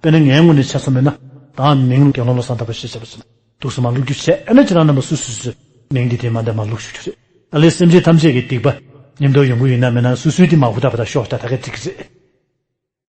དཔེར་ན་ངའི་ངོས་ནས་ཆ་མཚོན་མེད་ན། བདག་མིང་དགེ་སློང་བློ་བཟང་དམ་པ་ཞེས་བྱ་བ་ཟེར་ན། འདུག་སེ་མ་ལུགས་རྒྱུ་བྱས་ཨ་ནི་ཁྱེད་རང་རྣམ་པ་སོ་སོ་སོའི་མིང་འདི་དེ་མ་འདས་མ་ལུགས་ཞུ་རྒྱུ་རེད། ད་ལས་སེམས་ཅན་ཐམས་ཅད་ཀྱི་སྡིག་པ་ཉེན་རྟོག་ཡོང་གི་ཡིན་ན་མེད་ན་སོ་སོའི་དེ་མ་ཧུ་ད་པ་ད་ཤོག་ད་ད་ག་འགྲིག་གི་རེད།